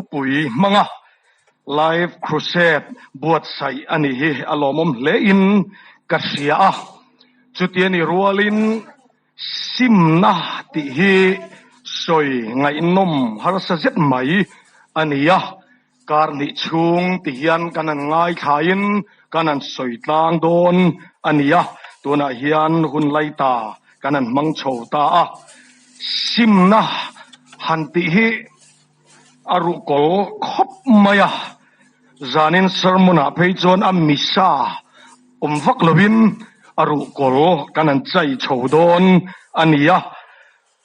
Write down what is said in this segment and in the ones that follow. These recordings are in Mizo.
Pui hmanga Live Crusade buatsaih a nih hi a lawmawm hle in ka hria a, chuti a nih rualin simna tih hi sawi ngaihnawm harsa zet mai a ni a, kar hnih chhung ti hian kan han ngaithlain kan han sawi tlang dawn a ni a, tunah hian hun lai ta kan han hmang chho ta a, simna han tih hi A ruhkawl khawp mai a, zanin sermon ah phei chuan a misa awm vak lovin a ruhkawl kan han chai chho dawn a ni a,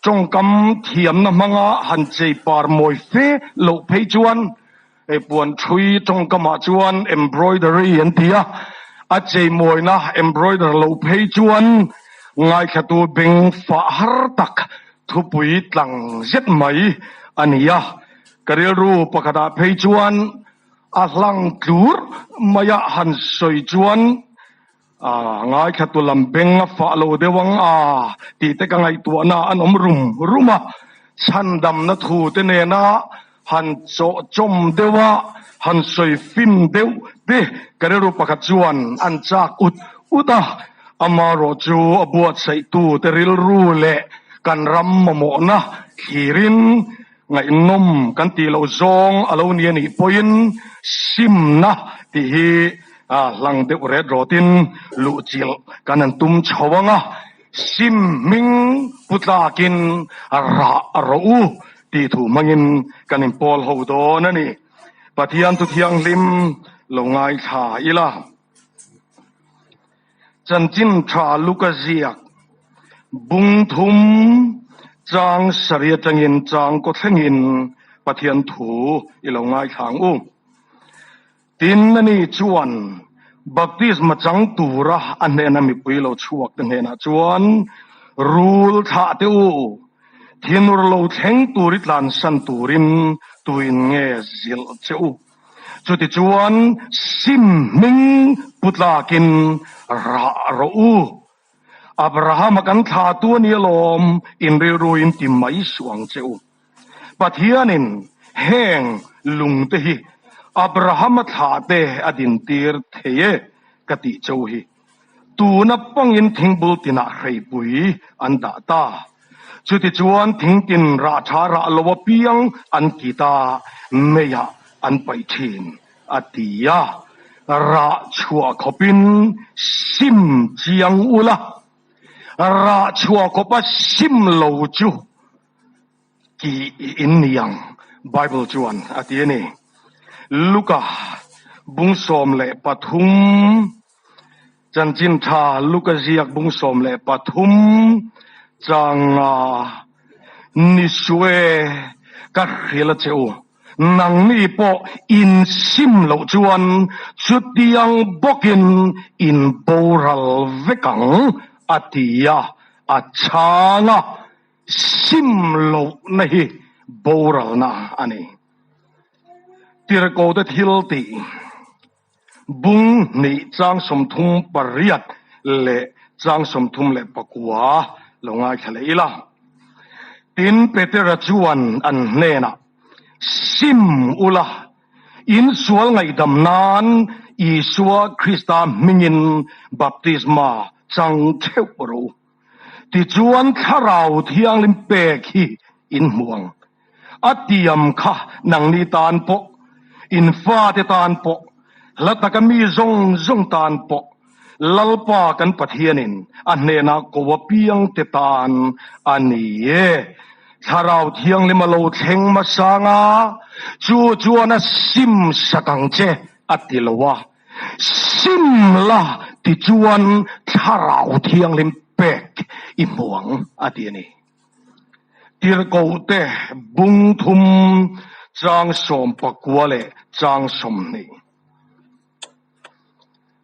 tawngkam thiamna hmanga han chei par mawi fe loh phei chuan hei puan thui tawngkamah chuan embroidery an ti a, a chei mawina embroider loh phei chuan ngaithlatu beng fah har tak Thupui tlang zet mai a ni a, ka rilru pakhatah phei chuan a hlang tlur maia han sawi chuan a ngaithlatu lam beng a fah lo deuh ang a tih te ka ngaihtuahna an awm rum rum a, chhandamna thu te nena han chawhchawm deuh a, han sawi fin deuh te ka rilru pakhat chuan an chak ut ut a, amarawh chu a buatsaihtu te rilru leh kan ram mamawhna thlirin ngaihnawm kan tih loh zawng a lo ni a nih pawhin simna tih hi hlang deuh ret rawtin luhchilh kan han tum chho ang a, sim hming pu tlakin rah rawh u. Tih thu hmangin kan inpawl ho dawn a ni. Pathian thu thianghlim lo ngaithla ila. Chanchin tha Luka ziak bung thum chang sarih atangin chang kaw thlengin Pathian thu i lo ngaithla ang u. Tin, ani chuan baptisma chang tura a hnena mipui lo chhuak te hnenah chuan, Rul thlah teh u, thinur lo thleng tur i tlansan turin tuin nge zilh che u? Chutichuan sim hming pu tlakin rah rawh u. Abrahama kan thlah tu a ni alawm, in rilruin ti mai suh ang che u. Pathianin heng lungte hi Abrahama thlahte a dintir thei e ka tih cho hi. Tuna pangin thingbul tinah hreipui an dah ta. Chutichuan thingtin rah tha rah lo apiang an kit a, meiah an paih thin a ti a. Rah chhuah khawpin sim chiang ula, rah chhuah khawpa sim lo chu Ki i in ni ang, Bible chuan a ti a ni. Luka bung 13, Chanchin Tha Luka ziak bung 13 changa ni sue ka hrilh a che u, nangni pawh in sim loh chuan chutiang bawkin in boral vek ang, a ti a, a chhang a. Sim lohna hi boralna a ni. Tirhkohte thil tih bung hnih chang 38 leh chang 39 lo ngaithla leh ila. Tin, Petera chuan an hnenah, Sim ula, in sual ngaihdam nan Isua Krista hmingin baptisma chang theuh rawh u. Tichuan Thlarau Thianghlim pek hi in hmu ang. A tiam kha nangni tan pawh, in fate tan pawh, hla taka mi zawng zawng tan pawh, Lalpa kan Pathianin a hnenah ko apiang te tan a ni e. Thlarau Thianghlim a lo thleng hmasa nga, chu chuan a sim sak ang che a ti lo a. Sim la tichuan Thlarau Thianghlim pek i hmu ang a ti a ni. Tirhkohte bung thum chang 19 leh chang 20.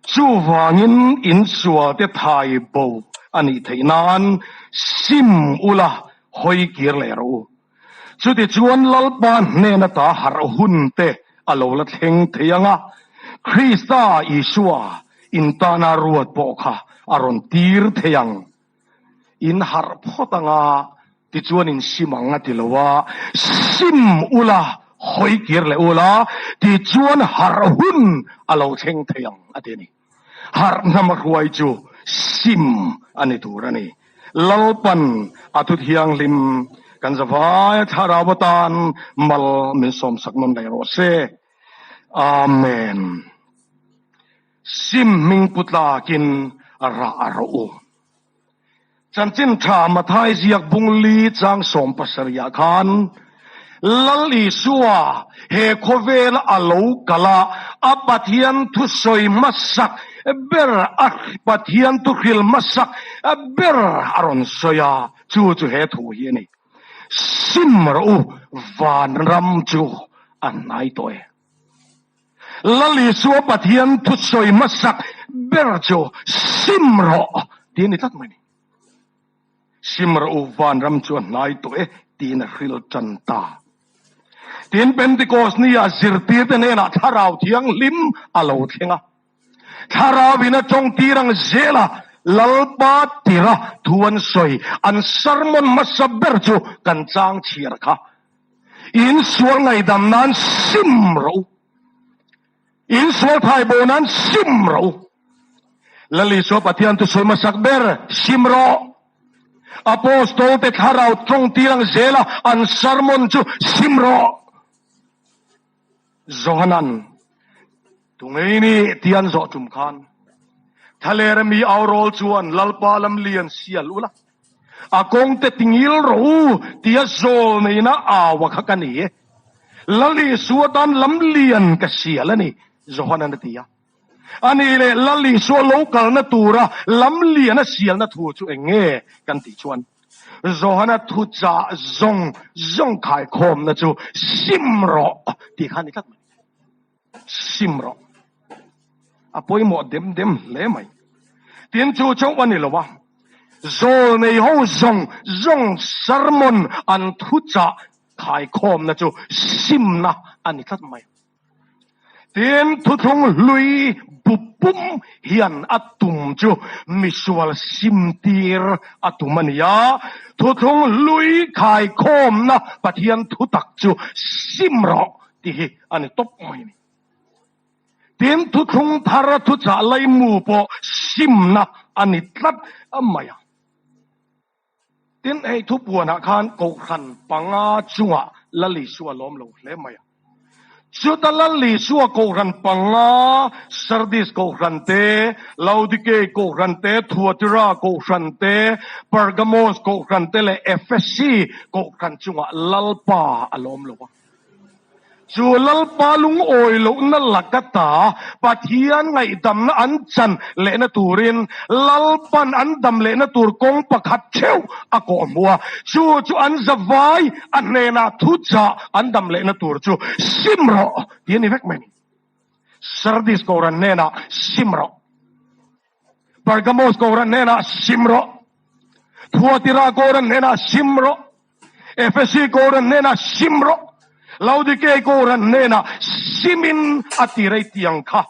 Chuvangin insualte thai bo a nih theih nan sim ula hawi kir leh rawh u. Chutichuan Lalpa hnen ata harh hun te a lo la thleng thei ang a, Krista Isua in tana ruat pawh kha a rawn tir thei ang. In harh phawt ang a, tichuan in sim ang a ti lo a, sim ula Hawi kir leh ula, tichuan harh hun a lo thleng thei ang, a ti a ni. Harh hnam a hruai chu sim a ni tur a ni. Lalpan a thu thianghlim kan zavaia thlarau atan mal min sawmsak nawn leh rawh se. Amen. Sim hming pu tlakin rah a rawh u. Chanchin tha Mathai ziak bung li chang 70 ah khan Lal Isua he khawvela a lo kal a, a Pathian thusawi hmasak ber, a Pathian thuhril hmasak ber a rawn sawi a, chu chu he thu hi a ni. Sim rawh u, vanram chu a hnai tawh e. Lal Isua Pathian thusawi hmasak ber chu sim rawh tih a ni tlat mai ni. Sim rawh u, vanram chu a hnai tawh e tiin a hril tan ta. Tin, Pentecost nia zirtirte hnenah Thlarau Thianghlim a lo thleng a. Thlarauin a tawngtir ang zel a, Lalpa tira thu an sawi, an sermon hmasa ber chu kan chang chhiar kha. In sual ngaihdam nan sim rawh u. In sual thai bo nan sim rawh u. Lal Isua Pathian thu sawi hmasak ber, sim rawh. Apostol te thlarau tawngtir ang zel a, an sermon chu sim rawh. Johanan, Tungei ni ti an zawh tum khan, Thaler mi au rawl chuan Lalpa lam lian sial ula, a kawng te tingil rawh u tia zawl neina au a kha ka ni e. Lal Isua tan lam lian ka sial a ni, Johanan a ti a. Ani leh Lal Isua lo kalna tura lam lian a sialna thu chu eng nge kan tih chuan, Johana thuchah zawng zawng khaikhawmna chu sim rawh tih kha a ni tlat mai. Sim rawh. A pawimawh dem dem hle mai. Tin chu chauh a ni lo a, zawl nei ho zawng zawng sermon an thuchah khaikhawmna chu simna a ni tlat mai. Tin, thuthlung hlui bu pum hian a tum chu misual simtir a tum a ni a. Thuthlung hlui khaikhawmna Pathian thutak chu sim rawh tih hi a ni tawp mai a ni. Tin, thuthlung thar thuchah laimu pawh simna a ni tlat mai a. Tin, hei thupuanah khan Kohhran panga chungah Lal Isua a lawm lo hle mai a. Chuta Lal Isua Kohhran panga, Sardis Kohhran te, Laodikei Kohhran te, Thuatira Kohhran te, Pergamos Kohhran te leh Efesi Kohhran chungah Lalpa a lawm lo a. Chu Lalpa lungawi lohna laka ta Pathian ngaihdamna an chan lehna turin Lalpan an dam lehna tur kawng pakhat theuh a kawh hmu a, chu chu an zavai a hnenah thuchah an dam lehna tur chu sim rawh tih a ni vek mai a ni. Sardis Kohhran hnenah sim rawh. Pergamos Kohhran hnenah sim rawh. Thuatira Kohhran hnenah sim rawh. Efesi Kohhran hnenah sim rawh. Laodikei Kohhran hnenah simin a ti rei tiang kha.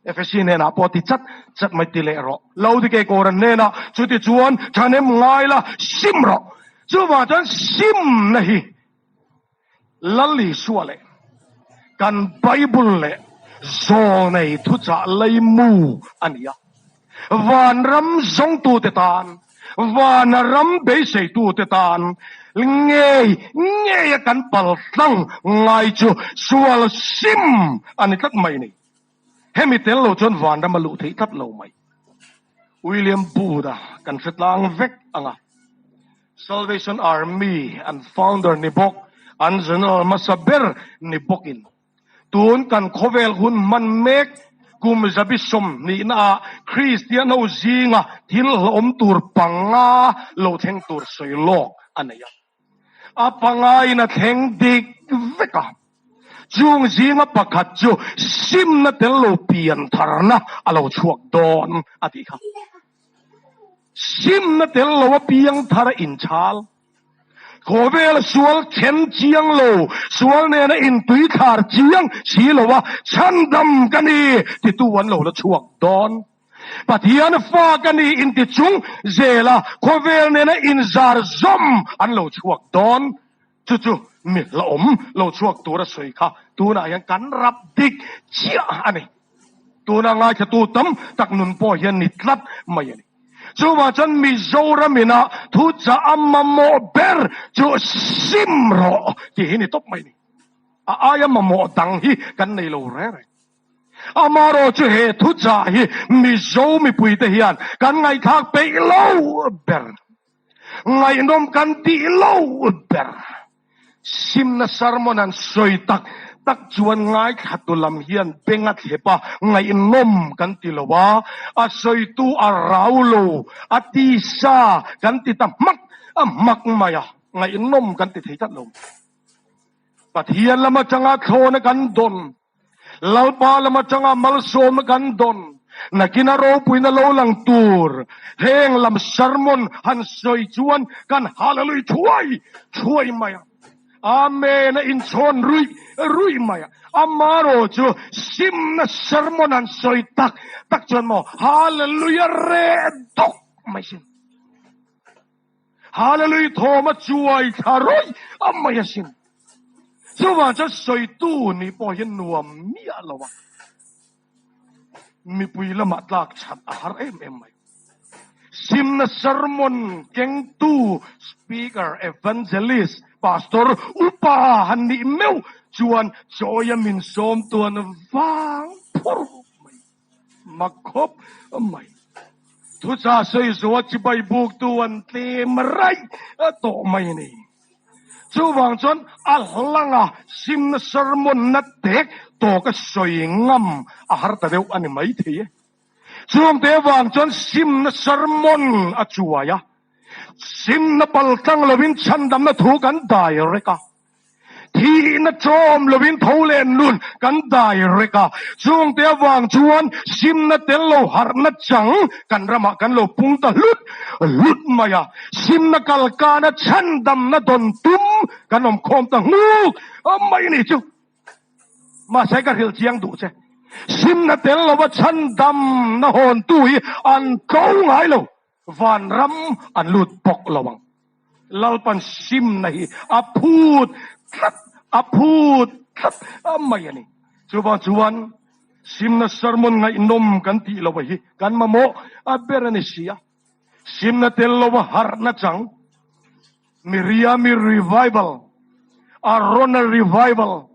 Efesi hnenah pawh ti chat chat mai ti leh rawh. Laodikei Kohhran hnenah chuti chuan thahnem ngai la sim rawh. Chuvang chuan simna hi Lal Isua leh kan Bible leh zawnei thuchah leimu a ni a. Vanram zawngtute tan, vana ram beiseitute tan ngei ngeia kan paltlang ngai chu sual sim a ni tlat mai a ni. Hemi tel lo chuan vanram a luh theih tlat lo mai. William Booth-a kan hre tlang vek ang a. Salvation Army an founder ni bawk, an general hmasa ber ni bawkin tun kan khawvel hun hman mek kum zabi 20 ah Kristian ho zinga thil hlawm tur panga lo thleng tur sawi lawk a nei a. A pangain a thleng dik vek a. Chung zinga pakhat chu simna tel lo pian tharna a lo chhuak dawn a tih kha. Simna tel lo a piang thar a inchhal. Khawvel sual then chiang lo, sual nena intui thlar chiang si lo a chhandam ka ni titu an lo la chhuak dawn. Pathian fa ka ni inti chung zela khawvel nena inzar zawm an lo chhuak dawn. Chu chu. Mi hlauhawm lo chhuak tura sawi kha tunah hian kan rap dik chiah a ni. Tuna ngaithlatu tam tak nun pawh hian ni tlat mai a ni. Chuvang chuan Mizoram ina thuchah a mamawh ber chu sim rawh tih hi ni tawp mai a ni. A aia mamawh dang hi kan nei lo reng reng. Amarawh chu he thuchah hi Mizo mipuite hian kan ngaihthlak peih lo ber. Ngaihnawm kan tih lo ber. Simna sermon an sawi tak tak chuan ngaithlatu lam hian beng a thlep a, ngaihnawm kan ti lo a, a sawitu a rau lo, a tisa kan ti ta hmak a hmak mai a, ngaihnawm kan ti thei tlat lo. Pathian lam atanga thlawna kan dawn Lalpa lam atanga malsawmna kan dawn, nakina ropuina lo lang tur heng lam sermon han sawi chuan kan hallelujah thuai thuai mai a. Amen a inchhawn ruih ruih mai a. Amarawh chu simna sermon han sawi tak tak chuan maw hallelujah reh dawk mai sin. Hallelujah thawm a chuai thla rawih a mai asin. Chuvang chuan sawitu nih pawh hian nuam miah lo a, mipui lamah tlak chhat a har em em mai. Simna sermon kengtu speaker, evangelist, pastor, upa han nih meuh chuan chawia min sawm tuan vang phur mai. Mak khawp mai. Thucha sawi zuah chibai buktu an tlem raih tawh mai a ni. Chuvang chuan a hlanga simna sermon na tek tawka sawi ngam a har ta deuh a ni mai thei e. Chungte vang chuan simna sermon a chuai a, simna paltlang lovin chhandamna thu kan dai rek a. Thihna ṭawm lovin tho leh nun kan dai rek a, chungte avang chuan simna tel lo harhna chang kan ramah kan lo pung ta hlut hlut mai a, simna kalkana chhandamna dawn tum kan awm khawm ta nghuk mai a ni chu. Mahse ka hrilh chiang duh che, simna tel lova chhandamna hawntu hi an tlo ngai lo. Vanram an lut bawk lo ang. Lalpan simna hi a phut tlat, a phut tlat mai a ni. Chuvang chuan simna sermon ngaihnawm kan tih lo hi kan mamawh a ber a ni si a. Simna tel lova harhna chang Miriami revival, Arona revival,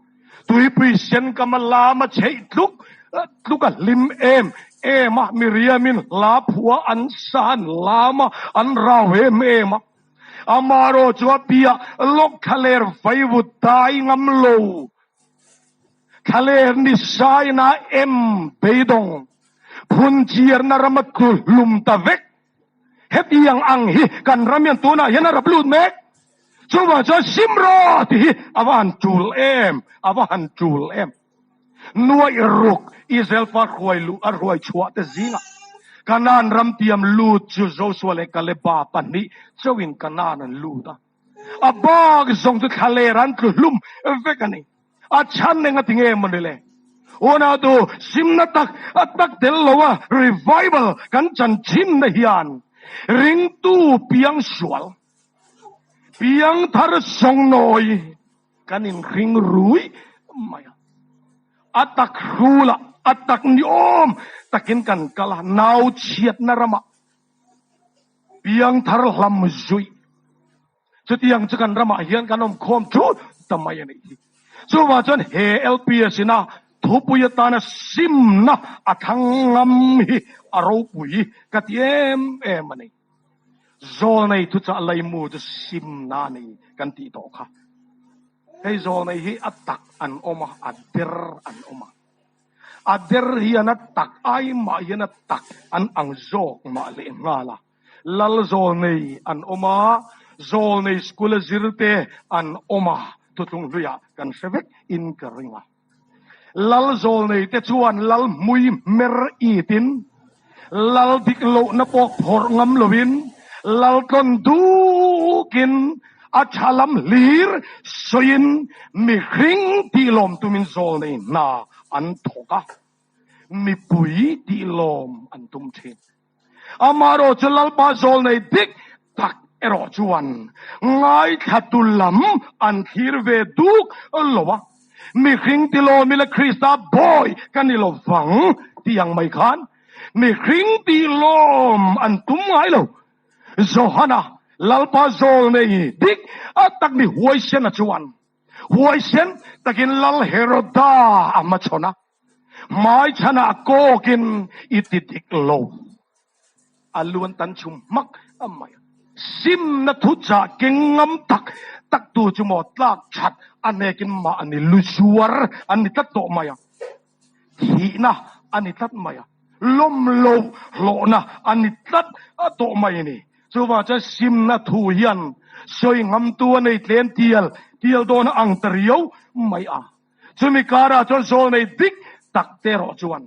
tuipui sen kama lama chheih tluk tluk a hlim em em a, Miriamin hla phua an sa an lam a, an rau em em a. Amarawh chu a piah lawk thlaler vaivut dai ngam lo, thlaler ni saina em beidawng, phunchiarna rama tlu hlum ta vek. Hetiang ang hi kan ram hian tunah hian a rap lut mek. Chuvang chuan sim rawh tih hi a va han tul em, a va han tul em. Nuaih ruk Israel pa hruai luh a hruai chhuah te zingah Kanaan ram tiam lut chu Joshua leh Kaleba pahnih chauhin Kanaan an lut a. A bak zawng chu thlaler an tlu hlum vek a ni. A chhan eng a ti nge mawni le? Unau tu simna tak a tak tel lo a revival kan chanchin na hian ringtu piang sual, piang thar sawngnawi kan inhring rui mai a. A tak hrulah a tak ni awm takin kan kal a, nau chhiatna ramah piang thar hlam zuih. Chutiang chu kan ramah hian kan awm khawm thut ta mai a nih hi. Chuvang chuan he LPS ina thupui atana simna a thlang ngam hi a ropui ka ti em em a ni. Zawlnei thuchah laimu chu simna a ni kan tih tawh kha. Hei zawlnei hi a tak an awm a, a der an awm a. A der hian a tak ai mah hian a tak an ang zawk mah lehnghal a. Lal zawlnei an awm a, zawlnei school a zir te an awm a, thuthlung hluiah kan hre vek in ka ring a. Lal zawlnei te chuan lal hmui hmer it in, lal dik lohna pawh phawrh ngam lo in, lal tlawn duk in, a tha lam hlir sawi in mihring tih lawm tum in zawlnei hna an thawk a, mipui tih lawm an tum thin. Amarawh chu Lalpa zawl nei dik tak erawh chuan ngaithlatu lam an thlir ve duk lo a, mihring tilawm ila Krista bawi ka ni lo vang tih ang mai khan mihring tilawm an tum ngai lo. Johana Lalpa zawl nei dik a tak mi huaisena chuan huaisen takin Lal Heroda a hmachhawn a, Hmaichhanah kawkin i ti dik lo. A luan tan chhum hmak a mai a. Simna thuchah keng ngam tak tak tu chu maw tlak that a hnekin mahni lu zuar an ni tlat tawh mai a. Thihna a ni tlat mai a. Lawm lo hlawhna a ni tlat tawh mai a ni. Chuvang chuan simna thu hian sawi ngamtu a nei tlem tial tial dawn a ang ta riau mai a. Chumi karah chuan zawl nei dik tak te erawh chuan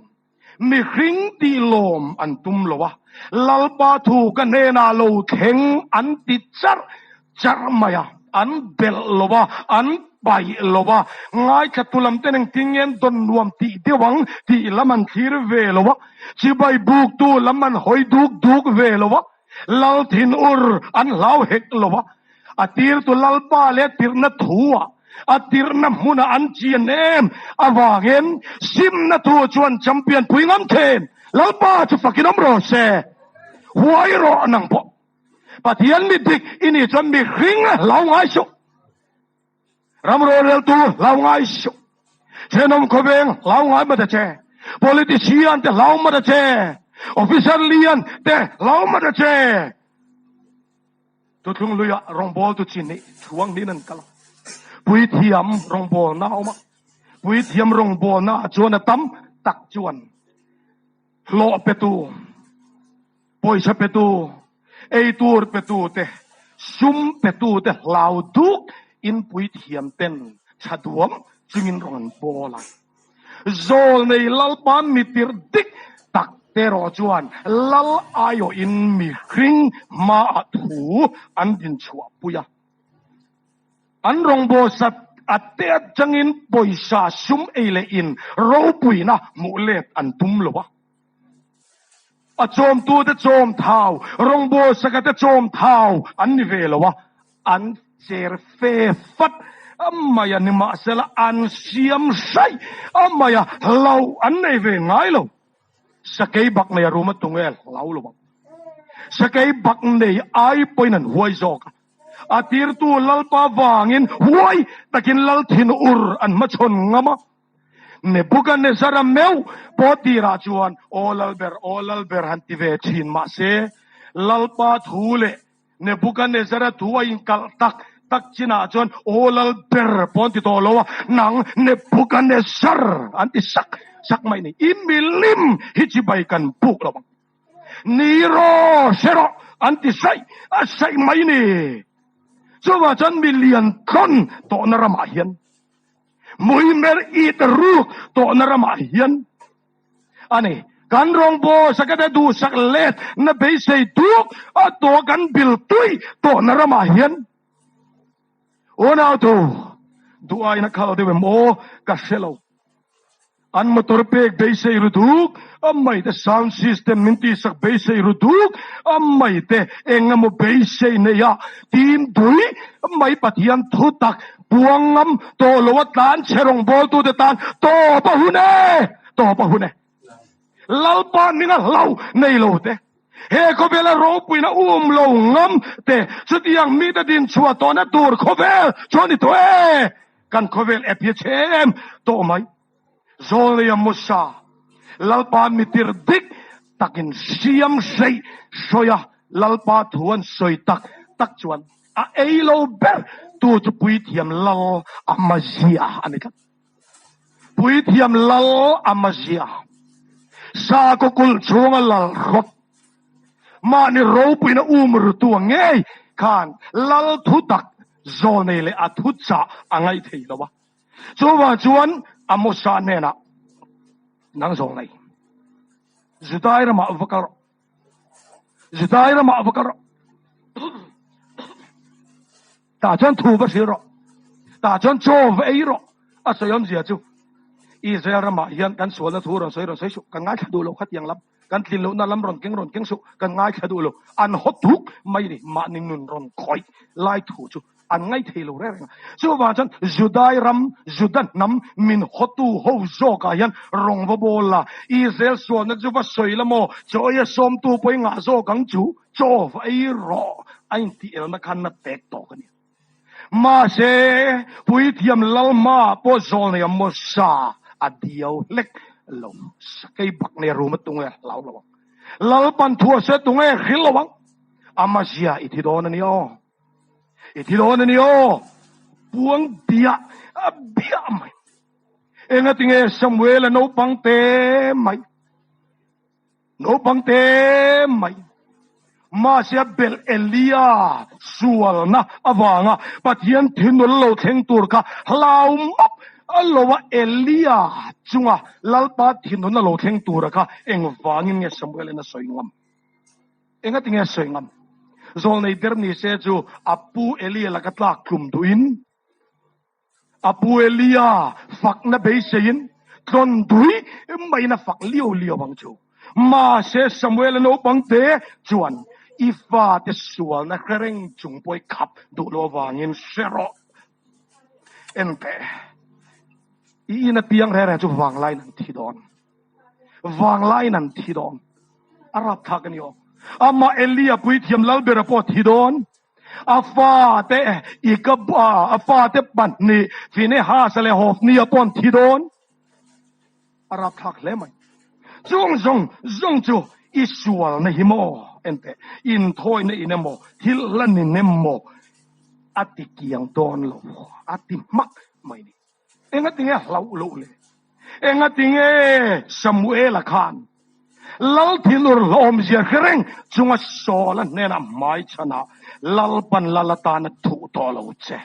mihring tih lawm an tum lo a, Lalpa thu ka hnenah lo thleng an ti charh charh mai a, an belh lo a, an paih lo a, ngaithlatu lam ten engtin nge an dawn nuam tih deuh ang tih lam an thlir ve lo a, chibai buktu lam an hawi duk duk ve lo a, Lal thinur an hlau hek lo a, a tirtu Lalpa leh tirhna thu-ah a tirhna hmunah an chian em avangin simna thu chuan champion pui ngam thin. Lalpa chu fakin awm rawh se. Huai rawh nang pawh. Pathian mi dik i nih chuan mihring hlau ngai suh. Ram roreltu hlau ngai suh. Thenawm khawveng hlau ngai mah ta che. Politician te hlau mah ta che. Officer lian te hlau mah ta che. Thuthlung luiah rawngbawltu chin nih thuang niin an kal a. Puithiam rawngbawlna a awm a. Puithiam rawngbawlna ah chuan a tam tak chuan hlawh petu, pawisa petu, eitur petu te, sum petu te hlau duk in puithiam ten thaduam chungin rawn an bawl a. Zawlnei Lalpa mitirh dik tak te erawh chuan Lal aiawhin mihring hmaah thu an dinchhuah pui a. An rawngbawlsat a te atangin pawisa sum ei leh in ropuina hmuh let an tum lo a. A chawmtute chawm thau, rawngbawlsakate chawm thau an ni ve lo a, an cher fe fat mai a, nimahsela an siam hraih mai a, hlauh an nei ve ngai lo. Sakei bak nei a rum a tunge hlau lo ang. Sakei bak nei ai pawhin an huai zawk a, a tirtu Lalpa vangin huai takin Lal thinur an hmachhawn ngam a. Nebuchadnezzar-a meuh pawh tirah chuan, Aw Lalber, aw Lalber han ti ve thin mahse, Lalpa thu leh Nebuchadnezzar-a thu a inkalh tak tak chinah chuan, Aw Lalber pawh an ti tawh lo a, nang Nebuchadnezzar an ti sak sak mai ni. I milim hi chibai kan buk lo ang. Ni rawh, hre rawh an ti saih a saih mai ni. Chuvang chuan milian tlawn tawhna ramah hian Muimer it ruk tawhna ramah hian a ni. Kan rawngbawlsak sakate duhsak let na beisei duk a tawh kan bil tui tawhna ramah hian unau tu duh aiin a khal deuh em aw ka hre lo. An motor pek beisei ru duk a mai te, sound system min tihsak beisei ru duk a mai te, eng emaw beisei nei a team dui mai Pathian thu tak puang ngam tawh lo a tlan chhe rawngbawltute tan tawp a hun e, tawp a hun e. Lalpa hminga hlo nei lo te, he khawvela ropuina um lo ngam te, chutiang mite dinchhuah tawhna tur khawvel chu a ni tawh e. Kan khawvel app hi a chhe em tawh mai. Zawlneia Musa, Lalpa mitir dik takin siam hreih hrawih a, Lalpa thu an sawi tak tak chuan a ei lo ber tu chu Puithiam Lal Amazia a ni tlat. Puithiam Lal Amazia, sakhaw kulh chhunga lal hrawt, mahni ropuina um rutu a ngei khan Lal thu tak Zawnei leh a thu chah a ngaih thei lo a. Chuvang chuan Amosa hnenah, Nang zawnei, Judai ramah va kal rawh. Judai ramah va kal rawh. Tah chuan thu va hril rawh. Tah chuan chaw va ei rawh. A sawi awmzia chu Israel ramah hian kan sualna thu rawn sawi rawn sawi suh. Kan ngaithla duh lo khatiang lam. Kan tlin lohna lam rawn keng rawn keng suh, kan ngaithla duh lo. An haw tuk mai ni, mahni nun rawn khawih lai thu chu an ngaithei lo reng reng a. Chuvang chuan Judai ram, Juda hnam min hawtu ho zawkah hian rawng va bawl la, Israel sualna chu va sawi la maw, chaw eia sawmtu pawh i ngah zawk ang chu, chaw va ei rawh a intih elna khan na pek tawk a ni. Mahse, Puithiam Lalhma pawh zawlnei a Mosa a diau hlek lo. Sakei bak nei rum a tunge hlau lo ang. Lalpan thu a sawi tunge hril lo ang. Amazia i thi dawn a ni aw. I thi dawn a ni aw. Puang biah a biah mai. Engatinge Samuel a naupang te mai. Naupang te mai. Mahse a belh Elia sualna avanga Pathian thinul lo thleng tur kha hlau map a lo a, Elia chunga Lalpa thinun a lo thleng tura kha engvangin nge Samuel in a sawi ngam? Engati nge a sawi ngam? Zawlnei der ni se chu a pu Elia laka tlak tlum duhin A pu Elia fakna beiseiin tlawn dui maiin a fak liau liau ang chu. Mahse Samuela naupangte chuan i fate sualna hre reng chung pawh i khap duh loh avangin hre rawh. En teh, i in apiang reng reng chu vanglaiin an thi dawn. Vanglaiin an thi dawn. A rapthlak a ni aw. Amah Elia puithiam Lalbera pawh a thi dawn. A fate i ka a fate pahnih Finehasa leh Hofnia pawh an thi dawn. A rapthlak hle mai. Chung zawng zawng chu i sualna hi maw? Enteh, inthawina in emaw, thil hlan in emaw a ti kiang dawn lo, a ti hmak mai ni. Engatinge hlauh loh le? Engatinge Samuela khan Lal thinur hlawmzia hre reng chunga Saula hnenah hmai chhanah Lalpan Lal atana duh tawh lo che.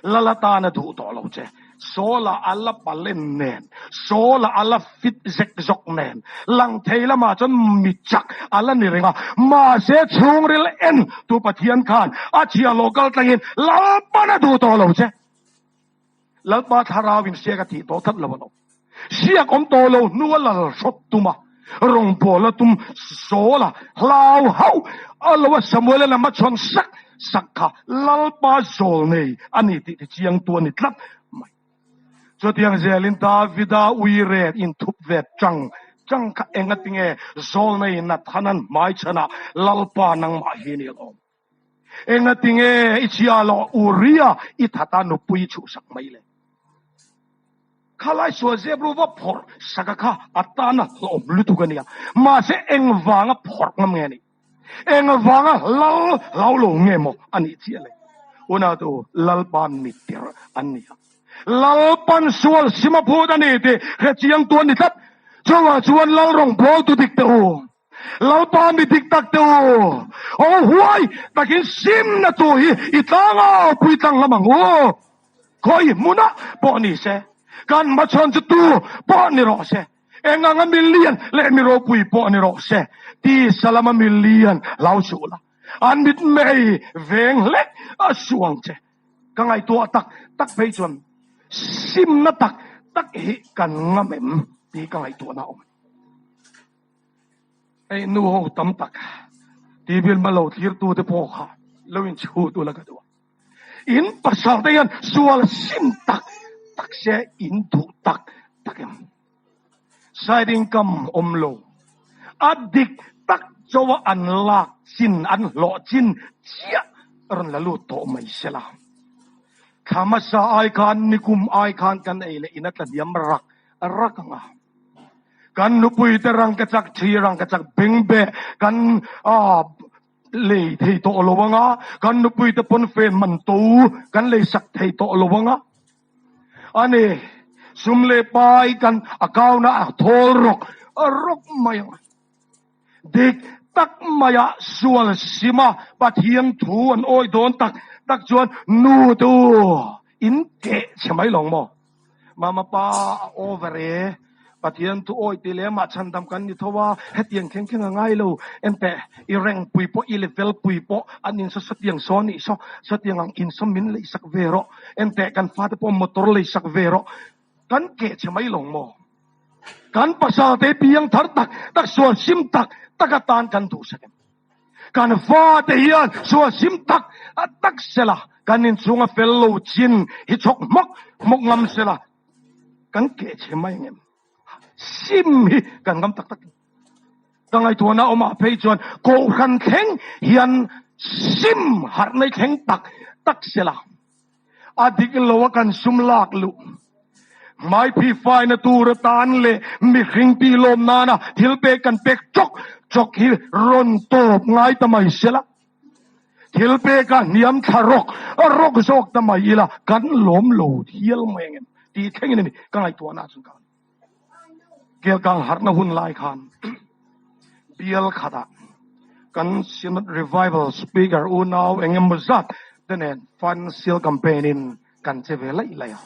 Lal atana duh tawh lo che. Saula a la palen nen, Saula a la fit zek zawk nen, lang thei lamah chuan mi chak a la ni reng a. Mahse chhungril en tu Pathian khan a chhia lo kal tlangin Lalpan a duh tawh lo che. Lalpa thlarau in siak a tih tawh tlat lo a lo. Siak awm tawh lo hnu a lal hrawt tum a, rawngbâwl a tum sawl a, hlau hauh a lo a Samuel-a lam a chhawn sak sak kha Lalpa zawl nei a ni tih ti chiangtu a ni tlat mai. Chutiang zelin Davida ui ret inthup ve chang chang kha engatinge zawl nei Nathanan hmaichhanah Lalpa nangmah hi ni alawm. Engatinge i chhia loh Uria i that a nupui i chhuhsak mai le? Khalai sual zep ru va phawrh saka kha a tana hlawm lutuk a nia. Mahse engvanga phawrh ngam nge a nih? Engvanga lal hlau lo nge maw a nih chiah le? Unautu Lalpa mittir an ni a. Lalpan sual sim a phut a ni tih hrechiangtu an ni tlat. Chuvang chuan Lal rawngbawltu dik teh u. Lalpa mi dik tak te u, aw huai takin simna tu hi i tlangau pui tlang lam ang u. Khawi hmunah pawh ni se, kan hmachhawn chu tu pawh ni rawh se, eng anga mi lian leh mi ropui pawh ni rawh se, tisa lama mi lian hlau suh la, an mitmei veng hlek a suang che. Ka ngaihtuah tak tak phei chuan simna tak tak hi kan ngam em tih ka ngaihtuahna a awm. Hei nu ho tam tak TV in lo thlir tu te pawh kha lo in chhu tu la ka duh a. In pasal te hian sual sim tak tak se in duh tak tak em. Side income awm lo. A dik tak chaw a an lak chin an hlawh chin chiah rawn la lut tawh mai sela. Thla hmasa ai khan nikum ai khan kan ei leh in a tla hniam rak rak ang a. Kan nupuite rangkachak thi rangkachak bengbe kan lei thei tawh lo ang a, kan nupuite pawnfen man to kan lei sak thei tawh lo ang a. Ani, sum leh pai kan account ah a thawl rawk rawk mai ang a. Dik tak maia sual sima Pathian thu an awi dawn tak tak chuan nu tu in keh chhe mai lawng maw? Mama pa a over e, Pathian thu awi ti leh amah chhandam kan ni tho a, hetiang kheng kheng a ngai lo, enteh i reng pui pawh i level pui pawh an in saw sawtiang saw anih saw, sawtiang ang in saw min leisak ve rawh, enteh kan fate pawh motor leisak ve rawh, kan keh chhe mai lawng maw? Kan pasal te piang thar tak tak sual sim tak tak atan kan duhsak em? Kan fate hian sual sim tak tak sela kan inchhunga fel lo chin hi chhawk hmawk hmawk ngam sela kan keh chhe mai ang em? Sim hi kan ngam tak tak em? Ka ngaihtuahna awmah phei chuan Kohhran thleng hian sim harh nei thleng tak tak sela A dik lo a kan sum lak luh. Hmaiphi faina tur atan leh mihring tih lawm nana thil pek kan pek chawk chawk hi rawn tawp ngai ta mai sela. Thil peka hniam thla rawk rawk zawk ta mai ila kan lawm lo hial mai ang em tih thlengin a ni ka ngaihtuahna ah chuan ka Kelkang harhna hun lai khan bial khatah kan Synod Revival Speaker unau eng emaw zat te nen Financial Campaign in kan che ve laih laih a.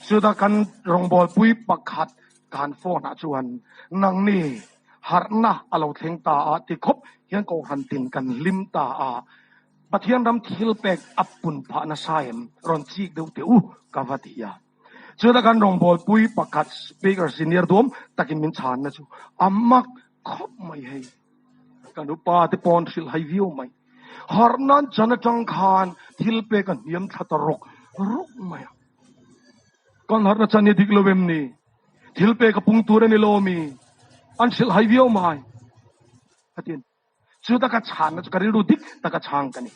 Chutah kan rawngbawlpui pakhat kan phone ah chuan nangni harhna a lo thleng ta a ti khawp hian Kohhran tin kan hlim ta a, Pathian ram thil pek a pun phah nasa em rawn chik deuh teh u ka va ti a. Chutah kan rawngbawlpui pakhat Speaker senior duam takin min chhanna chu a mak khawp mai hei. Kan upa te pawn hrilh hai viau mai. Harh nan chan atang khan thil pek a hniam thla ta rawk rawk mai a. Kan harhna chan hi dik lo em ni? Thil pek a pung tur a ni lo mi? An hrilh hai viau mai. Khatin Chu taka chhanna chu ka rilru dik taka chhang ka ni.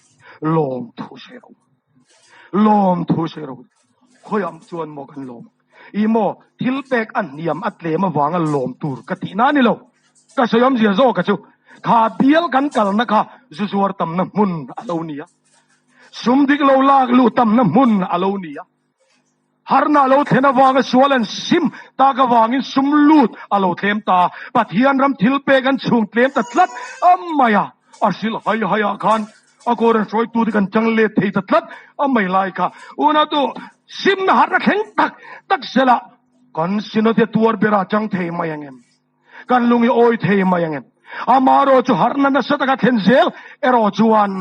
Lawm thu hre ro. Lawm thu hre ro. Khawiah chuan maw kan lawm ang? I maw thil pek a hniam a tlem avanga lawm tur ka tihna a ni lo. Ka sawi awmzia zawka chu kha bial kan kalna kha zu zuar tamna hmun a lo ni a. Sum dik lo lak luh tamna hmun a lo ni a. Harna a lo thlen avanga sual an sim tak avangin sum lut a lo tlem ta. Pathian ram thil pek an chhung tlem ta tlat a mai a, a hrilh hai hai ah khan a kawr an hruaitu te kan chang let thei ta tlat a mai lai kha. Unautu, simna harna thleng tak tak sela kan synod hi a tuar berah chang thei mai ang em? Kan lung i awi thei mai ang em? Amaherawh chu harhna nasa taka thlen zel erawh chuan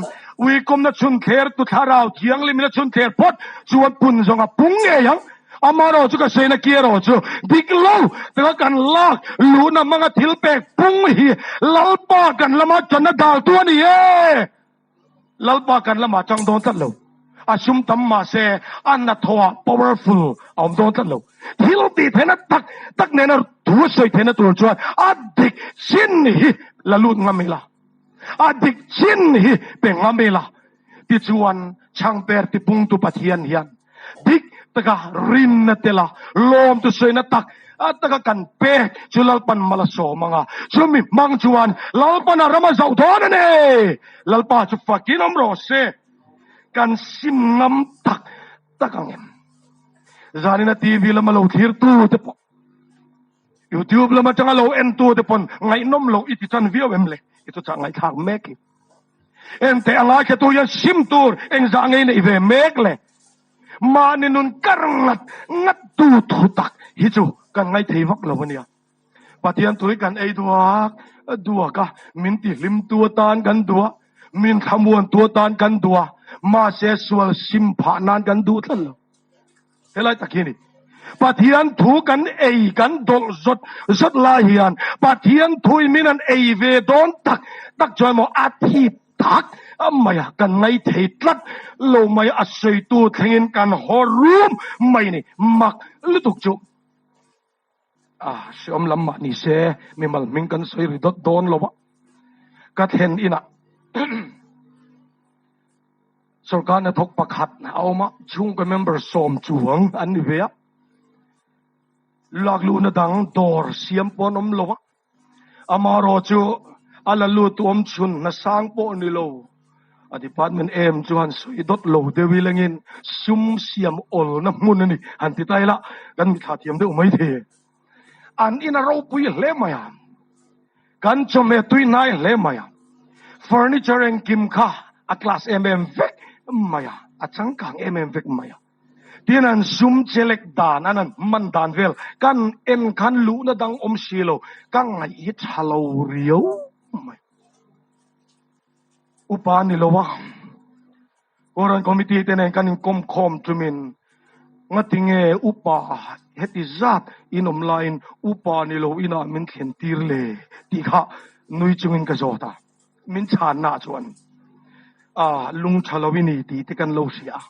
uikawmna chhunthler tu thlarau thianghlimina chhunthler phawt chuan pun zawng a pung ngei ang. Amaherawh chu ka saina ki erawh chu dik lo taka kan lak luhna hmanga thil pek pung hi Lalpa kan lama tanna daltu a ni e. Lalpa kan lamah chang dawn tlat lo. A sum tam mahse a hnathawhah powerful a awm dawn tlat lo. Thil tih theihna tak tak nena thu a sawi theihna tur chuan a dik chin hi la lut ngam ila, a dik chin hi pe ngam ila. Tichuan chhangper tipungtu Pathian hian Dik taka rinna tela lawm tu sawina tak taka kan pek chu Lalpan mal a sawm ang a, chumi hmang chuan Lalpan a ram a zauh dawn a ni. Lalpa chu fakin awm rawh se. Kan sim ngam tak tak ang em? Zanina TV lama lo thlir tu te pawh, YouTube lam atanga lo en tu te pawn ngaihnawm loh i ti chan viau em le? I chu chah ngaihthlak mek hi. Ente a ngaithla tu hian sim tur engzah ngei neih ve mek le? Mahni nun kar ngat ngat tu thu tak hi chu kan ngaithei vak lo a nia. Pathian tui kan ei duak duak a, min ti hlim tu atan kan duh a, min thlamuan tu atan kan duh a, mahse sual sim phah nan kan duh tlat lo. Helai tak hi a ni. Pathian thu kan ei kan dawlh zawt zawt lai hian Pathian thuin min an ei ve dawn tak tak chuan maw a thip tak mai a, kan ngai thei tlat lo mai a sawitu thlengin kan haw rum mai a ni. Mak lutuk chu a hreawm lam mah ni se mimal hming kan sawi ri dawt dawn lo a, ka thlen inah Sorkar hnathawk pakhat a awm a, chhungkaw member sawm chuang an ni ve a. Lakluhna dang dawr siam pawh an awm lo a. Amaherawh chu a la lut tu awm chhun hna sang pawh ni lo. A department em chu han sawi dawt lo deuh i lengin sum siam awlna hmun a ni han ti ta ila kan mithla thiam deuh mai thei. An in a ropui hle mai a. Kan chawhmeh tui hnai hle mai a, furniture engkim kha a class em em vek mai a, a changkang em em vek mai a. Tin an sum chelek dan, an an hman dan vel kan en khan luhna dang awm si lo, ka ngaih hi tha lo riau mai. Upa ni lo a, Koran Committee te nen kan inkawm khawm tumin ngatinge upa Heti zat in awm laiin upa ni lo inah min thlen tir le tih kha nui chungin ka zawt a. Min chhanna chuan a lung tha lo i ni tih te kan lo hria a,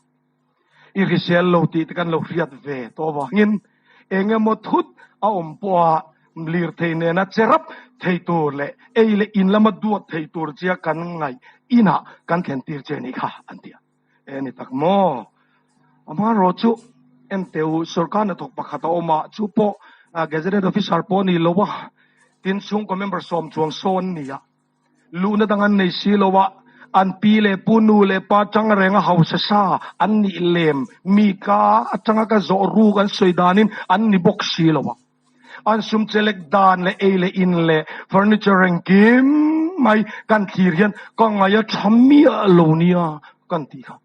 i hrisel lo tih te kan lo hriat ve tawh avangin eng emaw thut a awm pawha lirthei nena che rap thei tur leh ei leh in lama duat thei tur chia kan ngaih inah kan thlen tir che ni kha an ti a. E ni tak maw? Amaherawh chu en teh u, sorkar hnathawk pakhat a awm a, chu pawh Gazetted Officer pawh a ni lo a, tin chhungkaw member sawm chuang sawn an ni a, luhna dang an nei si lo a, an pi leh pu nu leh pa tang reng a hausa sa an nih lem mi ka atanga ka zawh ruk an sawi danin an ni bawk si lo a. An sum chelek dan leh ei leh in leh furniture engkim mai kan thlir hian ka ngaih a tha miah lo nia kan tih kha.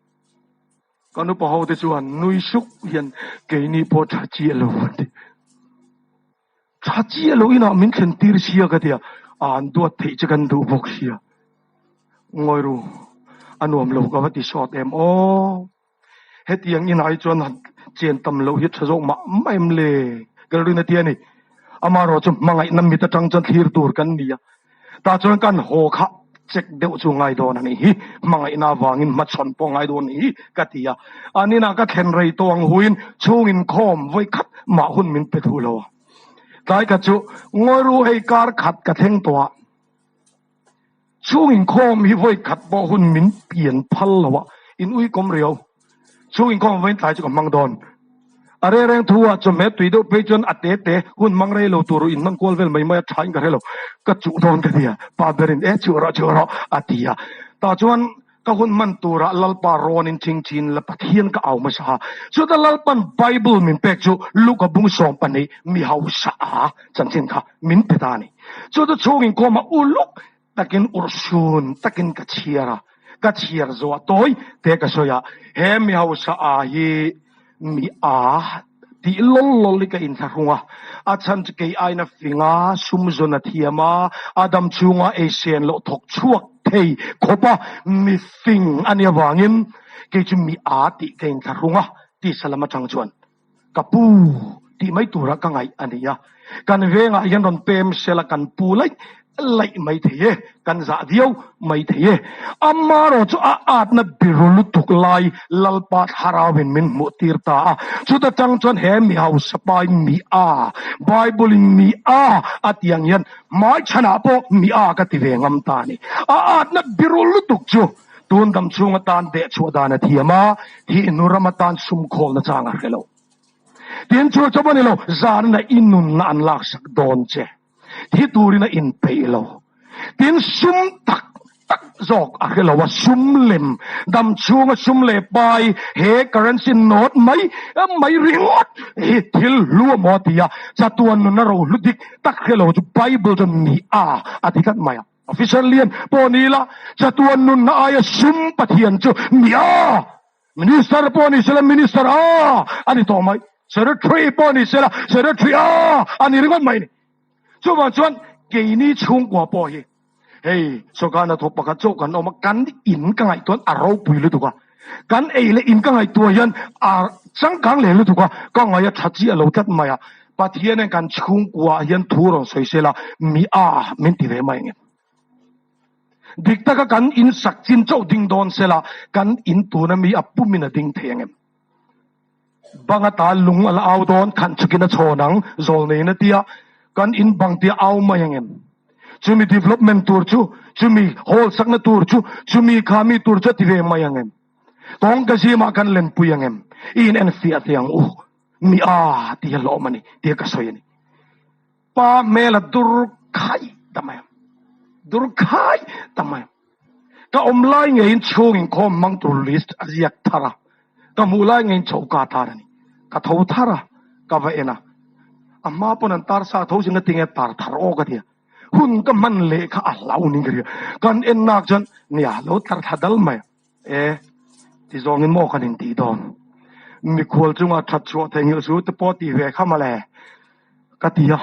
Kan upa ho te chuan nui suk hian keini pawh tha chiah lo an ti. Tha chiah lo inah min thlen tir sia ka tia, an duat theih che kan duh bawk sia. Ngawi ru, a nuam lo ka va ti sawt em aw. Hetiang inah hi chuan chen tam loh hi tha zawk mah mah em le? Galrin a ti a ni. Amaherawh chu hmangaihna mit atang chuan thlir tur kan ni a, tah chuan kan haw kha check deuh chu ngai dawn a nih hi, hmangaihna avangin hmachhawn pawh ngai dawn a nih hi ka ti a. An inah ka thlen rei tawh ang huin chhung inkhawm vawi khat mah hun min pe duh lo a. Tlai khat chu ngawi ru hei kar khat ka thleng tawh a. Chhung inkhawm hi vawi khat pawh hun min pian phal lo a, in ui kawm riau. Chhung inkhawm vawiin tlai chu ka hmang dawn. A reng reng thu ah chawhmeh tui deuh phei chuan a te te hun hmang rei lo tur in hman kual vel mai mai a tha in ka hre lo. Ka chuh dawn ka tia, pa berin e chuh rawh chuh rawh a ti a. Tah chuan Ka hun hman turah Lalpa rawn in ching chin la Pathian ka au hmasa a. Chuta Lalpan Bible min pek chu Luka bung 12 mi hausa a chanchin kha min pe ta a ni. Chuta chhung inkhawm a uluk takin urhsun takin ka chhiar a, ka chhiar zawh tawi te ka sawi a, he mi hausa a hi Mi a tih lawl lawl hi ka inthlahrung a, a chhan chu kei aina fing a, sum zawn a thiam a, a dam chhunga ei sen loh thawk chhuak thei khawp a, mi fing a nih avangin kei chu mi a tih ka inthlahrung a, tisa lam atang chuan ka pu tih mai tura ka ngaih a ni a, kan vengah hian rawn pem sela kan pu laih laih mai thei e, kan zah viau mai thei e. Amarawh chu a atna biru lutuk lai Lalpa Thlarauin min hmuh tir ta a. Chuta tang chuan he mi hausa pai mi a, Bible in mi a a tih ang hian hmai chhanah pawh mi a ka ti ve ngam ta a ni. A atna biru lutuk chu tun dam chhung atan dehchhuah dan a thiam a, thihnu ram atan sumkhawlna chang a hre lo. Tin, chu chu pawh ni lo, zanna i nunna an laksak dawn che. Thi turin a inpeih lo. Tin, sum tak tak zawk a hre lo a, sum lem, dam chhunga sum leh pai, he currency note mai mai ringawt hi thil hlu a maw a ti a, chatuan nuna rohlu dik tak hre lo chu Bible chuan mi a a ti tlat mai a. Officer lian pawh ni ila, chatuan nunna aia sum Pathian chu mi a! Minister pawh ni sela Minister a a ni tawh mai. Secretary pawh ni sela Secretary a a ni ringawt mai ni. Chuvang chuan keini chhungkua pawh hi hei sorkar hnathawk pakhat chauh kan awm a, kan in ka ngaihtuah a ropui lutuk a, kan ei leh in ka ngaihtuah hian a changkang leh lutuk a, ka ngaih a tha chiah lo tlat mai a. Pathian hian kan chhungkua ah hian thu rawn sawi sela mi a min ti ve mai ang em? Dik taka kan in sak chin chauh ding dawn sela kan in tuna mi a pumin a ding thei ang em? Bang ata lung a la au dawn, khan chukin a chhawn ang, zawl neiin a ti a, kan in bang tia au mai ang em? Chumi development tur chu, chumi hall sakna tur chu, chumi kha mi tur chu a ti ve mai ang em? Kawngka zimah kan lenpui ang em? I in enfiah teh ang u, mi a ti a hlawm a ni, tia ka sawi a ni. Pa hmel a dur khaih ta mai a, dur khaih ta mai a. Ka awm lai ngeiin chhung inkhawm hmang tur list a ziak thar a, ka hmuh lai ngeiin choka tar a ni. Ka tho thar a, ka va en a, a hma pawn an tar sa tho sin a tinge tar thar aw ka ti a, hun ka hman leh kha a hlau ning ka ria. Kan en nak chuan nia lo tlar thla dal mai a, e ti zawngin maw kan intih dawn. Mikhual chunga that chhuah theihnghilh su te pawh tih ve kha mawle. Ka ti a,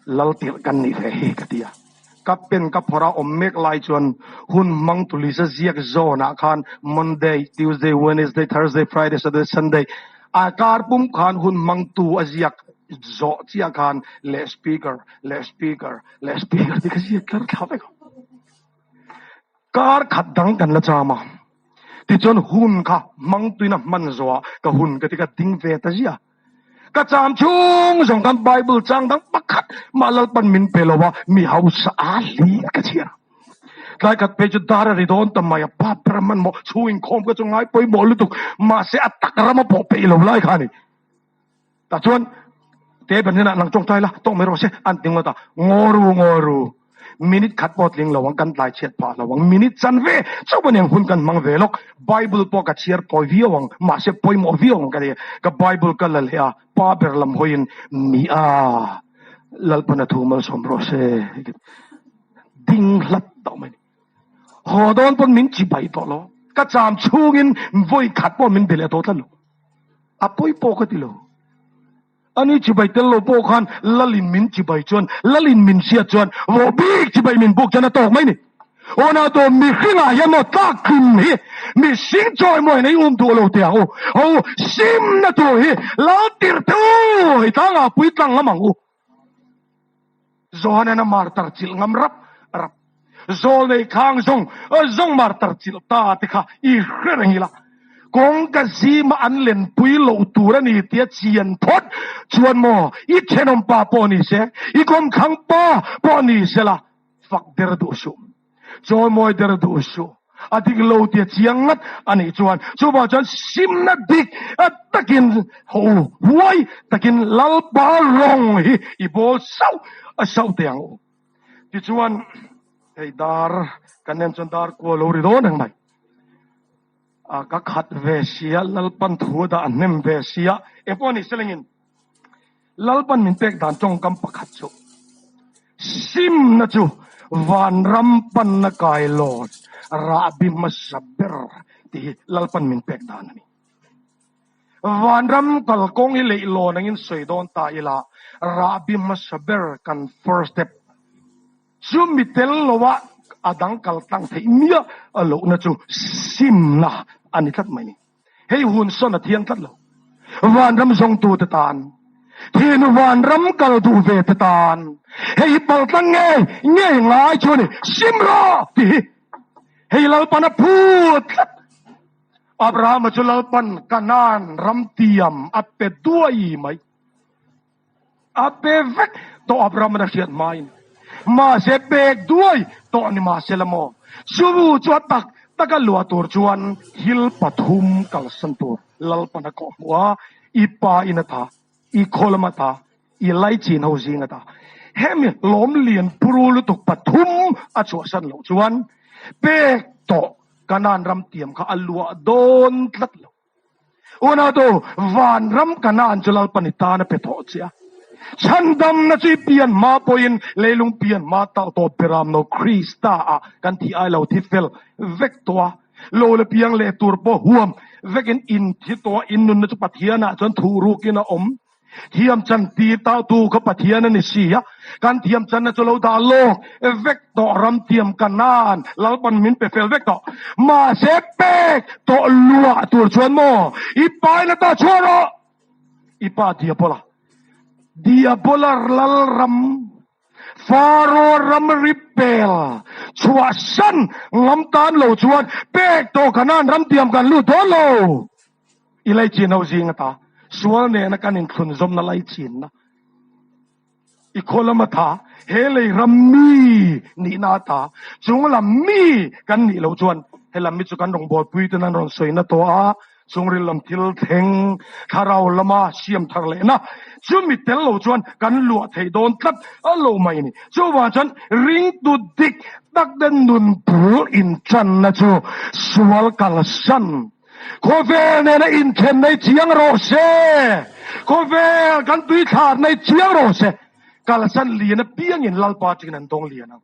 lal tirh kan nih ve hi ka ti a. Ka pen ka phawrh a awm mek lai chuan hun hmang tu Lisa ziak zawnah khan Monday, Tuesday, Wednesday, Thursday, Friday, Saturday, Sunday. A kar pum khan hun hmangtu a ziak zawh chiah khan leh speaker, leh speaker, leh speaker tih ka ziak tlar thla vek a. Kar khat dang kan la cham a. Tichuan hun kha hmangtuin a hman zawh ah ka hun ka ti ka ding ve ta ziah. Ka cham chung zawng khan Bible chang dang pakhat mah Lalpan min pe lo a, mi hausa a hlir ka chhiar a. Tlai khat phei chu dar a ri dawn ta mai a, pa ber a hmanhmawh chhung inkhawm ka chu ngai pawimawh lutuk, mahse a tak ram a pawh peih lo lai kha a ni. Tah chuan te ber hnenah nang tawngtai la, tawng mai rawh se an ti ngawt a, ngaw ru ngaw ru. Minute khat pawh tling lo ang, kan tlai chhiat phah lo ang. Minute chan ve chauh a niang hun kan hmang ve lawk. Bible pawh ka chhiar tawi viau ang, mahse pawimawh viau ang ka ti. Ka Bible ka la leh a, pa ber lam hawiin mi a, Lalpana thu malsawm rawh se. Ding hlat tawh mai ni. Haw dawn pawn min chibai tawh lo. Ka cham chhungin vawi khat pawh min be leh tawh tlat lo. A pawi pawh ka ti lo. Ani chibai tel lo pawh khan Lalin min chibai chuan, Lalin min hriat chuan vohbik chibai min buk chuan a tawk mai ni. Aw na to mihringah hian maw tlak tlim hi mihring chawimawi nei um duh lo teh ang u. Ho simna tur hi lal tirh teh u, hei tlangah puitlang ngam ang u. Johanan a martar chilh ngam rap rap. Zawl nei khang zawng zawng martar chilh ta te kha i hre reng ila. Kawngka zima an lenpui loh tur a ni tia chian phawt chuan maw i thenawm pa pawh ni se, i kawmthlang pa pawh ni se la fak der duh suh. Chawimawi der duh suh. A dik lo tia chiang ngat a nih chuan chuvang chuan simna dik takin ho huai takin Lalpa rawng hi i bawl sauh sauh teh ang u. Tichuan hei dar kan en chuan dar kua lo ri dawn reng mai. A ka khat ve sia Lalpan thu a dah hnem ve sia engpawh a ni selengin Lalpan min pek dan tawngkam pakhat chu simna chu vanram panna kailawn rahbi hmasa ber tih hi Lalpan min pek dan a ni. Vanram kalkawng hi leihlawn angin sawi dawn ta ila rahbi hmasa ber kan first step chu mi tel loa a dang kal tlang theih miah lohna chu simna a ni tlat mai ni. Hei hun sawn a thiang tlat lo. Vanram zawngtute tan, thinu vanram kal duh ve te tan, hei hi paltlang ngei ngei ngai chu a ni, sim rawh tih hi. Hei Lalpan a phut tlat. Abrahama chu Lalpan Kanaan ram tiam a pe duai mai. A pe vek tawh Abraham-an a hriat hmain. Mahse pek duai tawh ni mahsela maw? Chu chu a tak taka luah tur chuan thil pathum kalsan tur Lalpan a kawh hmuh a, i pa in a ta, i khaw lam a ta, i laichin ho zing a ta. Hemi lawm lian puru lutuk pathum a chhuahsan loh chuan pek tawh Kanaan ram tiam kha a luah dawn tlat lo. Unautu, vanram Kanaan chu Lalpan i tan a pe thawh che a. Chhandamna chu i pian hma pawhin leilung pian hma tauh tawh Beramno Krista ah kan thih ai lo thi fel vek tawh a. Lo le piang leh tur pawh huam vekin in thi tawh a, in nunna chu Pathian ah chuan thuh rukin a awm. Thiam chan tir tautu kha Pathian a ni si a, kan thiam channa chu lo dah lawk vek tawh ram thiam Kanaan Lalpan min pe fel vek tawh. Mahse pek tawh luah tur chuan maw i pa in a ta chhuah rawh! I pa Diabola, Diabola lalram, Faro ram ri pel chhuahsan ngam tan lo chuan pek tawh Kanaan ram tiam kan lut dawn lo. I laichin ho zing ata sual nena kan inthlunzawmna laichinna i khaw lam atha he lei ram mi nihna ata chung lam mi kan nih loh chuan he lam hi chu kan rawngbawlpui ten an rawn sawina tawh a chungril lam thil thleng thlarau lama siam thar lehna chumi tel lo chuan kan luah thei dawn tlat a lo mai a ni. Chuvang chuan ringtu dik tak ten nun bul intanna chu sual kalsan Khawvel nena inthen nei chiang rawh se. Khawvel kan tuithlar nei chiang rawh se. Kalsan lian apiangin Lalpa ṭin an dawng lian ang.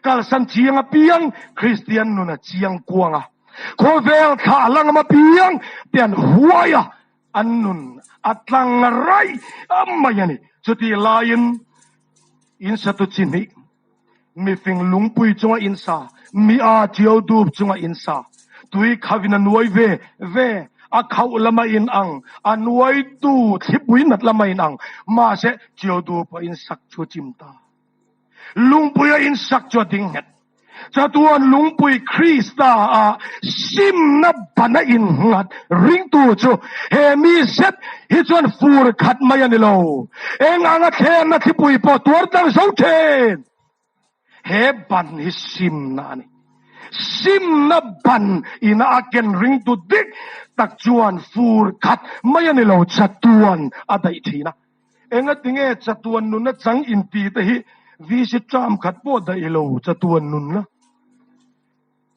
Kalsan chiang apiang Kristian nun a chiang kuang a. Khawvel thlah langam apiang te an huai a, an nun a tlang raih mai a ni. Chutih laiin insatu chi hnih Mifing lungpui chunga insa, mi a tiau dup chunga insa, tui khavin a nuai ve ve. A khauh lam a in ang, a nuaitu thlipui nat lam a in ang. Mahse, Chiaudu pawh in sak chu a chim ta. Lungpui a in sak chu a ding nghet. Chatuan lungpui Krista ah simna ban a in nghat ringtu chu he mi zet hi chuan fur khat mai a ni lo. Eng anga thlenna thlipui pawh tuar tlang zo thin. He ban hi simna a ni. Simna ban ina a ken ringtu dik tak chuan fur khat mai a ni lo, chatuan a daih thin a. Engatinge chatuan nunna chang inti te hi VC term khat pawh daih lo chatuan nunna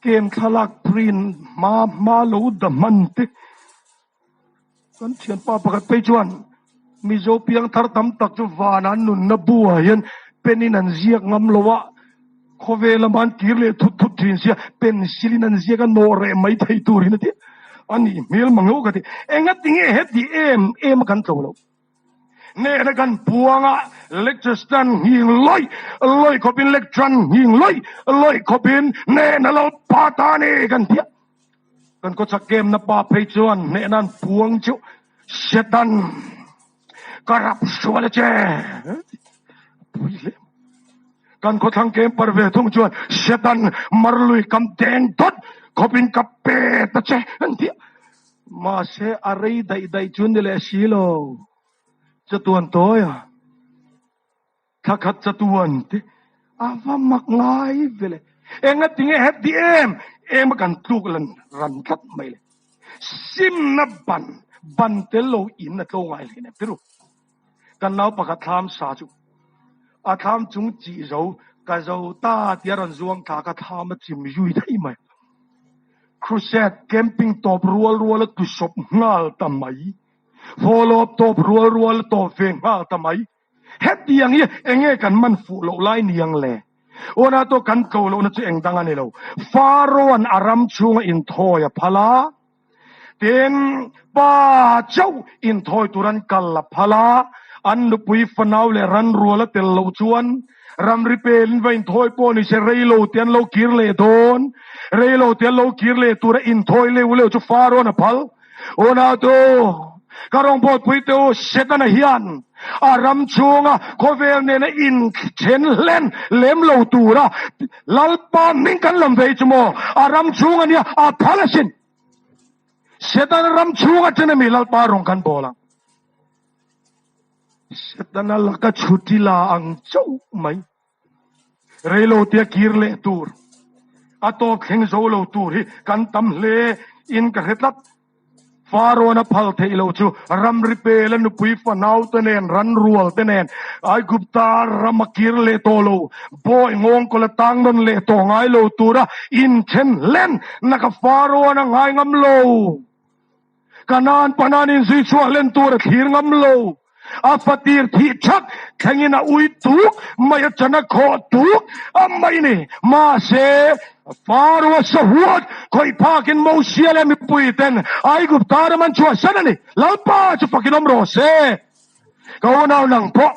kem thlalak print hma hma lo da hman te kan thianpa pakhat phei chuan Mizo piangthar tam tak chu vana nunna buah hian pen in an ziak ngam lo a, khawvel lama an kir leh thut thut thin sia pencil in an ziak a nawh reh mai thei turin a ti a nih hmel mang lo ka ti. Engatinge heti em em a kan tlo loh? Nehna kan puang a, lecture stand nghing lawih lawih khawpin lectran nghing lawih lawih khawpin nehna lo pa ta ni kan ti a. Kan khawchhak kemna pa phei chuan hnehna an puang chu Satan ka rap sual a che pui hle. Kan khawthlang kem par ve thung chuan Satan marlui kam deng dawt khawpin ka pe ta che an ti a. Mahse a rei daih daih chu ni leh si lo. Chatuan tawi a. Thla khat chatuan te a va mak ngai ve le. Engatinge heti em em a kan tluk lan ran tlat mai le. Simna ban ban tel lo in a tlo ngai hle nem tiru. Kan nau pakhat thlam sa chu a thlam chung chih zo ka zo ta tia rawn zuang thla ka thlam a chim zui thei mai. Crusade camping tawp rual rual a tlusawp nghal ta mai. Follow up tawp rual rual a tawp ve nghal ta mai. Hetiang hi enge kan man fuh loh lai niang le? Aw to kan tlo lohna chu eng dang a ni lo. Pharaoh-a'n a ram chhunga inthawi a phal a, tin, pa chauh inthawi tur an kal a phal a, an nupui fanau leh ranrual a tel loh chuan ramri pelin va inthawi pawh ni se rei lo te an lo kir leh dawn. Rei lo te an lo kir leh tura inthawi leu leu chu Pharaoh-a'n a phal. Unautu, ka rawngbawlpui te u, Setana hian a ram chhunga khawvel nena inthen hlen lem lo tura Lalpa hming kan lam ve hi chu maw a ram chhung a nia, a phal asin. Setana ram chhunga chen ami Lalpa rawng kan bawl ang. Setana laka chhuti la ang chauh mai. Reilo tia kir leh tur, a tawp thleng zo lo tur hi kan tam hle in ka hre tlat. Farawn a phal theih lo chu ramri pel a nupui fanau te nen, ranrual te nen Aigupta ram a kir leh tawh lo, bawi nghawngkawl a tang nawn leh tawh ngai lo tura inthen hlen na ka Farawn a ngai ngam lo. Kanaan panan inzui chhuah hlen tur a thlir ngam lo. A fatir thih thak thlengin a ui tuk mai a chan a khawh tuk a mai ni. Mahse, Faro a sahuat khawih phakin Mosia leh mipui ten Aigupta ram an chhuahsan a ni. Lalpa chu fakin awm rawh se. Ka unau nang pawh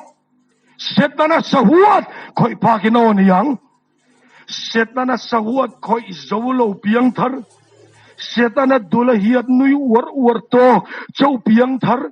Setana sahuat khawih phakin aw ni ang. Setana sahuat khawih zo lo piang thar, Setana dula hiat nui uar uar tawk chauh piang thar,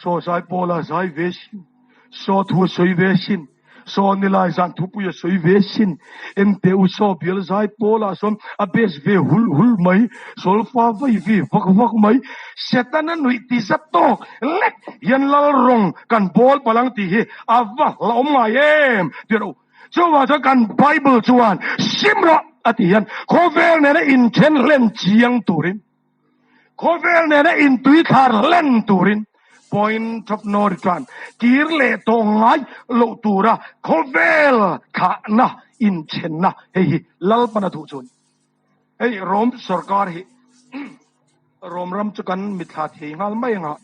saw zai pawl a zai ve sin, saw thu a sawi ve sin, saw nilai zan thupui a sawi ve sin, ente u saw bial zai pawl ah sawn a best ve hul hul mai, solfa vai ve vak vak mai, Setana nuih ti zat tawk lek hian lal rawng kan bawl palang tih hi a va hlauhawm ngai em tih rawh u. Chuvang chuan kan Bible chuan sim rawh a ti hian khawvel nena inthen hlen chiang turin, khawvel nena intuithlar hlen turin point of no return, kir leh tawh ngai loh tura khawvel thlahna inthenna hei hi Lalpana duh chu a ni. Hei Rom sorkar hi Rom ram chu kan mitthla thei nghal mai anga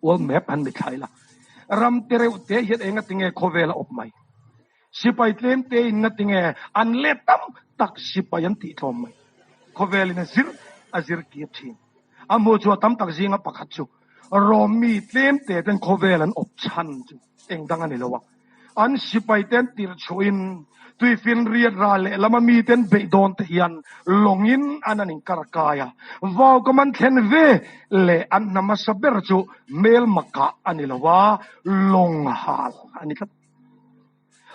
World map han mitthla ila ram te reuh te hian enga tinge khawvel a awp mai. Sipai tlem te in nga tinge an let tam tak sipai an tih tlawm mai. Khawvel in a zir a zir kir thin. A hmuh chhuah tam tak zinga pakhat chu Rom mi tlem te ten khawvel an awp chhan chu eng dang a ni lo a. An sipaiten tirh chhuahin tuifinriat ral lehlam a miten beih dawn te hian lawngin an an inkarkai a. Vaukam an thlen ve leh an hna hmasa ber chu hmelma kah a ni lo a, lawng hal a ni tlat.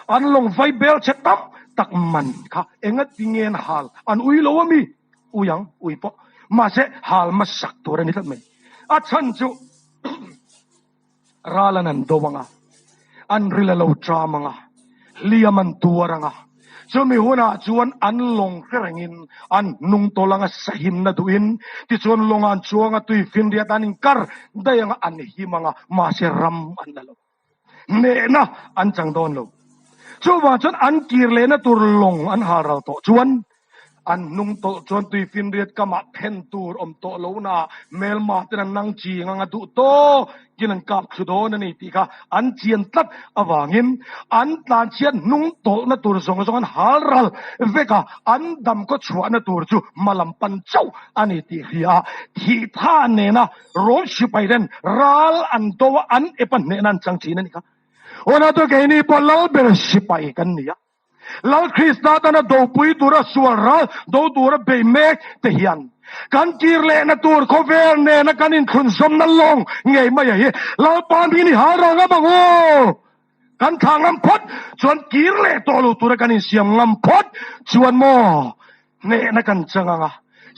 An lawng vai bel che tam tak man kha engati nge an hal? An ui lo a mi? Ui ang, ui pawh. Mahse hal hmasak tur a ni tlat mai. A chhan chu Ral an an do ang a, an ril a lo ṭam ang a, hliam an tuar ang a. Chumi hunah chuan an lawng hre rengin an hnung tawlh ang a, sahimna duhin. Tichuan lawngah an chuang a, tui finriat an inkar daih ang a, an him ang a, mahse ram an la lo. Hnehna an chang dawn lo. Chuvang chuan an kir lehna tur lawng an hal ral tawh chuan An hnung tawlh chuan tuifinriat kamah phen tur awm tawh lo na hmelma ten an nang ching anga duh tawkin an kap thlu dawn a ni tih kha an chian tlat avangin an tlanchhiat hnung tawlhna tur zawng zawng an hal ral vek a, an dam khaw chhuahna tur chu hmalam pan chauh a ni tih hria a, thih tha nena Rom sipai ten ral an do a, an ep a hnehna an chang thin a ni kha. Hunah chu keini pawh Lalber sipai kan ni a. Lal Krista tana dopui tura sual ral do tura bei mek te hian kan kir lehna tur khawvel nena kan inthlunzawmna lawng ngei mai a hi Lalpa min i hal rang ngam ang u. Kan thlah ngam phawt chuan kir leh tawh lo tura kan insiam ngam phawt chuan maw hnehna kan chang ang a,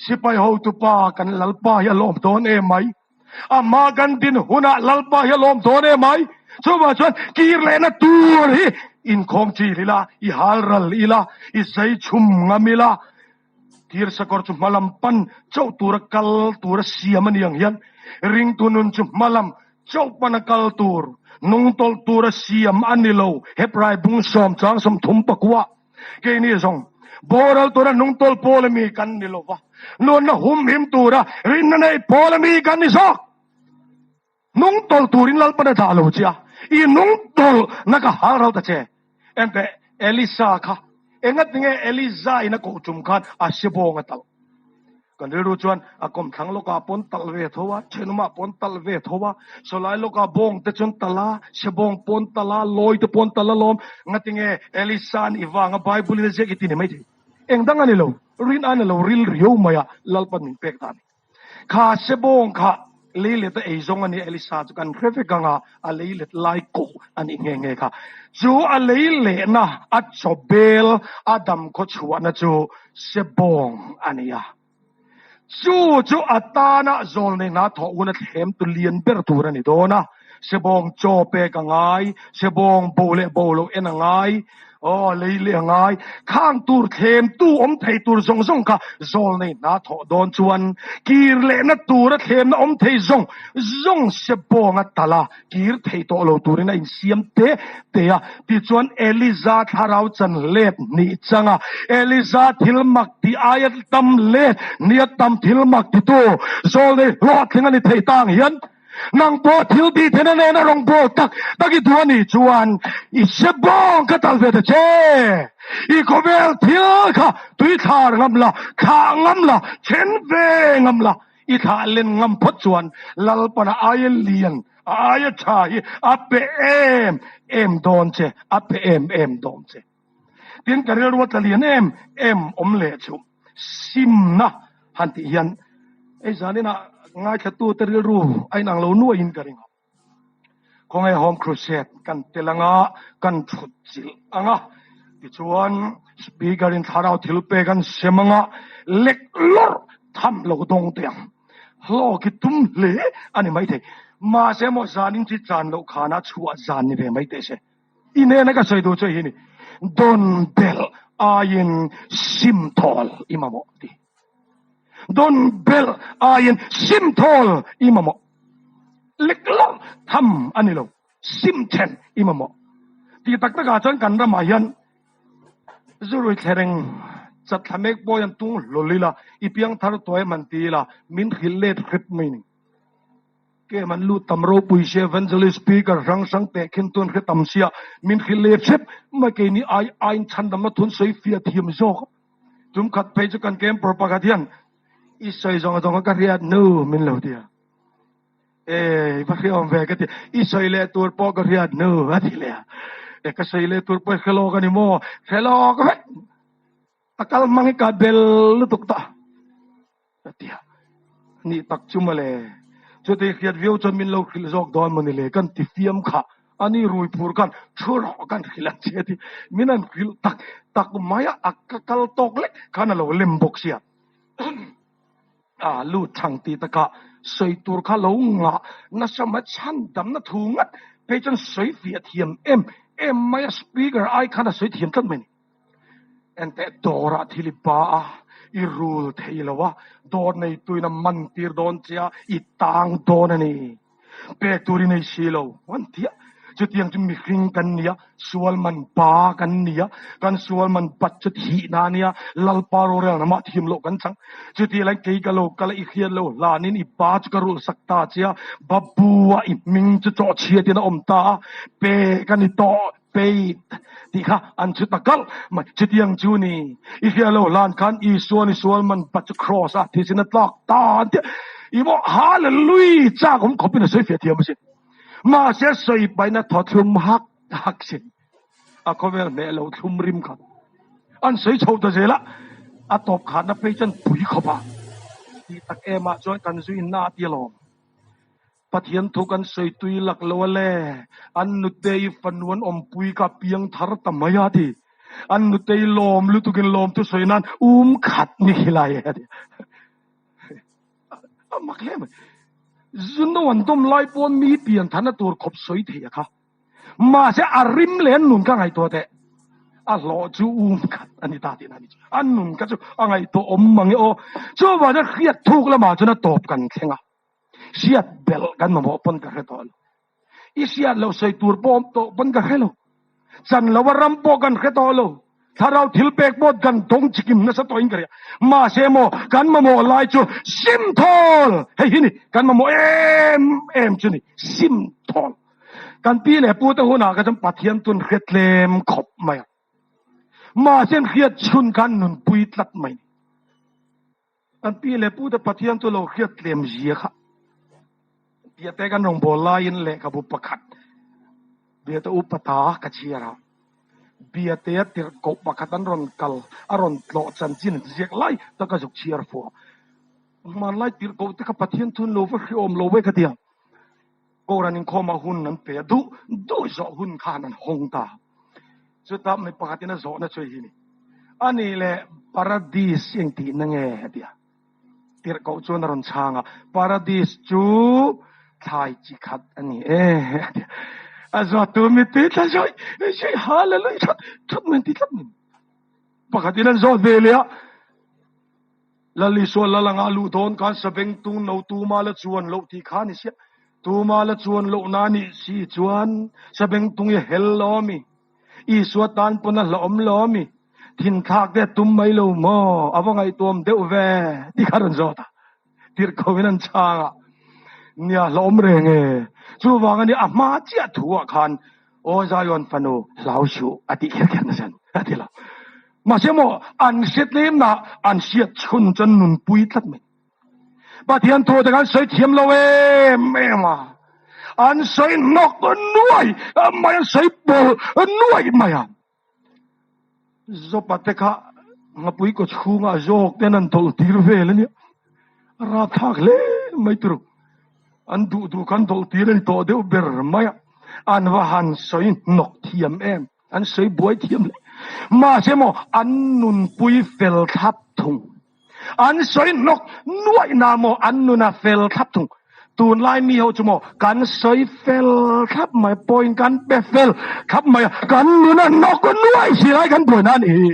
sipai hotupa kan Lalpa hi a lawm dawn em mai. Amah kan din hunah Lalpa hi a lawm dawn em ai? Chuvang chuan kir lehna tur hi inkhawm chil ila, i hal ral ila, i zai chhum ngam ila, thir sakawr chu hmalam pan chauh tura kal tura siam a ni ang hian ringtu nun chu hmalam chauh pana kal tur, nungtawlh tura siam a ni lo. Hebrai bung sawm chang 30 pakua. Keini zawng boral tura hnungtawl pawl ami kan ni lova, nunna humhim tura rinna nei pawl ami kan ni zawk. Hnungtawl turin Lalpan a dah lo che a, i hnungtawl na ka hal ral ta che. Enteh, Elisa kha engat nge Eliza in a koh tum khan a sibawng a talh? Kan rilru chuan a kawmthlang lawkah pawn talh ve tho a, thenawmah pawn talh ve tho a, sawlai lawkah bawng te chuan talh a, sebawng pawn talh a, lawi te pawn talh alawm. Ngatinge Elisa'n i vanga Bible in a ziak i ti ni maithei. Eng dang a ni lo, rin a ni lo, ril riau mai a Lalpan min pek ta a ni. Kha sebawng kha leilet a ei zawng a ni Elisa chu kan hre vek ang a, a leilet lai koh a nih nghe nghe kha. Chu a lei lehna a chaw bel a dam khaw chhuahna chu sebawng a ni a. Chu chu a tana zawlnei hna thawh hun a thlem tu lian ber tur a ni dawn a. Sebawng chaw pek a ngai, sebawng bo leh bo lo en a ngai, Aw, lei leh a ngai. Khang tur thlem tu awm thei tur zawng zawng kha zawlnei hna thawh dawn chuan kir lehna tura thlemna awm thei zawng zawng se bawnga tala kir thei tawh lo turin a insiam te te a. Tichuan Eliza thlarau chan let nih changa Eliza thil mak tih aia tam let nia tam thil mak titu zawlnei hlawhtling a ni thei tang hian Nang pawh thil tih theihna nena rawngbâwl tak tak i duh a nih chuan i hre bawng ka tal ve ta che. I khawvel thil kha tui thlar ngam la, thlah ngam la, then ve ngam la, i thlah len ngam phawt chuan Lalpana aia lian, a aia tha hi a pe em em dawn che, a pe em em dawn che. Tin, ka rilru a tla lian em em awm leh chu simna han tih hian ei zaninah ngaithlatute rilru a inang lo nuaiin ka ring a. Khawnge Home Crusade kan tel anga kan thut chilh anga tichuan Speaker in thlarau thil pek an sem anga lek lawrh tham lo dawng teh ang. Hlawk hi tum hle a ni maithei. Mahse maw zanin chi chan loh khanah chhuah zan ni ve mai teh se. I nena ka sawi duh chu hi ni, Don belh aiin sim thawl i mamawh ti. Don belh aiin sim thawl i mamawh. Lek lo tham a ni lo, sim then i mamawh. Ti tak takah chuan kan ramah hian zurui thlereng chatthla mek pawh hian tung hlawl ila, i piangthar tuai man ti ila, min hrilh let hrep mai ni. Kem an lut tam ropui sia evangelist speaker hrang hrang teh khin tun hre tam sia min hrilh leh hrep mai keini ai aiin chhandamna thun sawi fiah thiam zawk tum khat phei chu kan camper pakhat hian i sawi zawng zawng a ka hriat nu min lo tia e i va hriawm ve ka ti i sawi leh tur pawh ka hriat nu a ti leh a. E ka sawi leh tur pawh i hre lawk a ni maw? Hre lawk vek! A kal hmang hi ka bel lutuk ta a ti a. Nih tak chu mawle, chutei hriat viau chuan min lo hrilh zawk dawn maw ni le kan ti fiam kha a ni rui phur khan thu rawh kan hrilh ang che a ti. Min han hrilh tak tak mai a, a ka kal tawk lek khan a lo lem bawk sia. A lu thang ti takah sawi tur kha lo ngah nasa mai chhan damna thu ngat phei chuan sawi fiah thiam em em mai a, speaker ai khan a sawi thiam tlat mai a ni. Enteh dawrah thil i ba a, i rul thei lo a, dawr neituin a man tir dawn che a, i tang dawn a ni. Pek tur i nei si lo an ti a. Chutiang chu mihring kan ni a, sual man ba kan ni a, kan sual man bat chu thihna a nia, Lalpa rorel namah thiam loh kan chang. Chutih lai kei ka lo kal a, i hriat lo hlanin i ba chu ka rulh sak ta che a, Babu-a i hming chu chawhchhiatin a awm ta a, pek a ni tawh. Paid tih kha an chhut a kalh mai. Chutiang chu ni. I hria lo hlan khan Isua ni sual man bat chu cross a thisen a tlak ta an tia. I maw Hallelujah chak awm khawpin a sawi fiah thiam asin. Mahse sawi paina thaw thlum hak hak sin. A khawvel hneh lo thlum rim kha an sawi chho ta zel a. A tawp khatna phei chuan pui khawp a. Tih tak em ah chuan kan zui na tia lawm. Pathian thu kan sawi tui lak lo a le, an nutei fanu an awmpui kha piang thar ta mai a ti. An nutei lawm lutukin lawm thu sawi nan um khat ni khi lai e a ti. A mak hle mai. Zuno an dawm lai pawn mi pian tharna tur khawp sawi thei a kha. Mahse a rim leh an nun kha ngaihtuah teh. A hlawh chu um khat a ni ta tihna a ni chu. An nun kha chu a ngaihtuah awm mang e aw. Chuvang chuan hriat thuk lamah chuan a tawp kan thleng a. Hriat belh kan mamawh pawn ka hre tawh lo. I hriat loh sawi tur pawh awm tawh pawn ka hre lo. Chan lo a ram pawh kan hre tawh lo. Thlarau thil pek pawh kan dawng chikim nasa tawhin ka hria. Mahse maw kan mamawh lai chu sim thawl! Hei hi ni kan mamawh em em chu ni, sim thawl. Kan pi leh pu te hunah kha chuan Pathian tun hre tlem khawp mai a. Mahse an hriat chhun khan nunpui tlat mai ni. Kan pi leh pu te Pathian chu lo hriat tlem zia kha Biate kan rawngbâwl laiin lehkhabu pakhat Biate upa ta ka chhiar a, Biatea tirhkoh pakhat an rawn kal, a rawn tlawh chanchin an ziak lai tak a zuk chhiar fuh a. Hmanlai tirhkoh te kha Pathian chu an lo va hriawm lo ve ka ti a. Kohhran inkhawmah hun an pe a, duh duh zawh hun khan an hawng ta. Chutah mi pakhatin a zawhna chu hei hi a ni, A nih leh Paradis eng tihna nge? a ti a. Tirhkoh chuan a rawn chhang a, Paradis chu thlai chi khat a ni e, a ti a. A zawttu mittui tla zawih zawih, Hallelujah, that that mai an ti tlat mai. Pakhatin an zawt ve leh a. Lal Isua lal anga a luh dawn khan sabeng tung no tuma la chuan loh tih kha a ni sia. Tuma la chuan lohna a nih si chuan sabeng tung i hel lo a mi? Isua tan pawn a hlawhawm lo a mi? Thinthlak te a tum mai lo maw? A va ngaihtuam deuh ve tih kha a rawn zawt a. Tirhkoh in an chhang a, Nia hlawhawm reng e. Chuvang a ni a hma chiah thu ah khan Aw Zion fanu hlau suh a tih kher kher nasa a ti lo. Mahse maw an hriat tlemna an hriat chhun chuan nunpui tlat mai. Pathian thu te khan sawi thiam lo em em a, an sawi hnawk nuai mai, an sawi pawlh nuai mai a. Zawpa te kha ngapui kaw chhungah zawk ten an dawlh tir vel a nia. A rapthlak hle mai turu. An duh duh khan dawlh tir a ni tawh deuh ber mai a. An va han sawi hnawk thiam em. An sawi buai thiam hle. Mahse maw an nunpui fel thlap thung. An sawi hnawk nuaih na maw an nun a fel thlap thung. Tunlai mi ho chu maw kan sawi fel thlap mai, point kan pe fel thlap mai a, kan nun a hnawk nuaih si lai kan buai na a ni hi.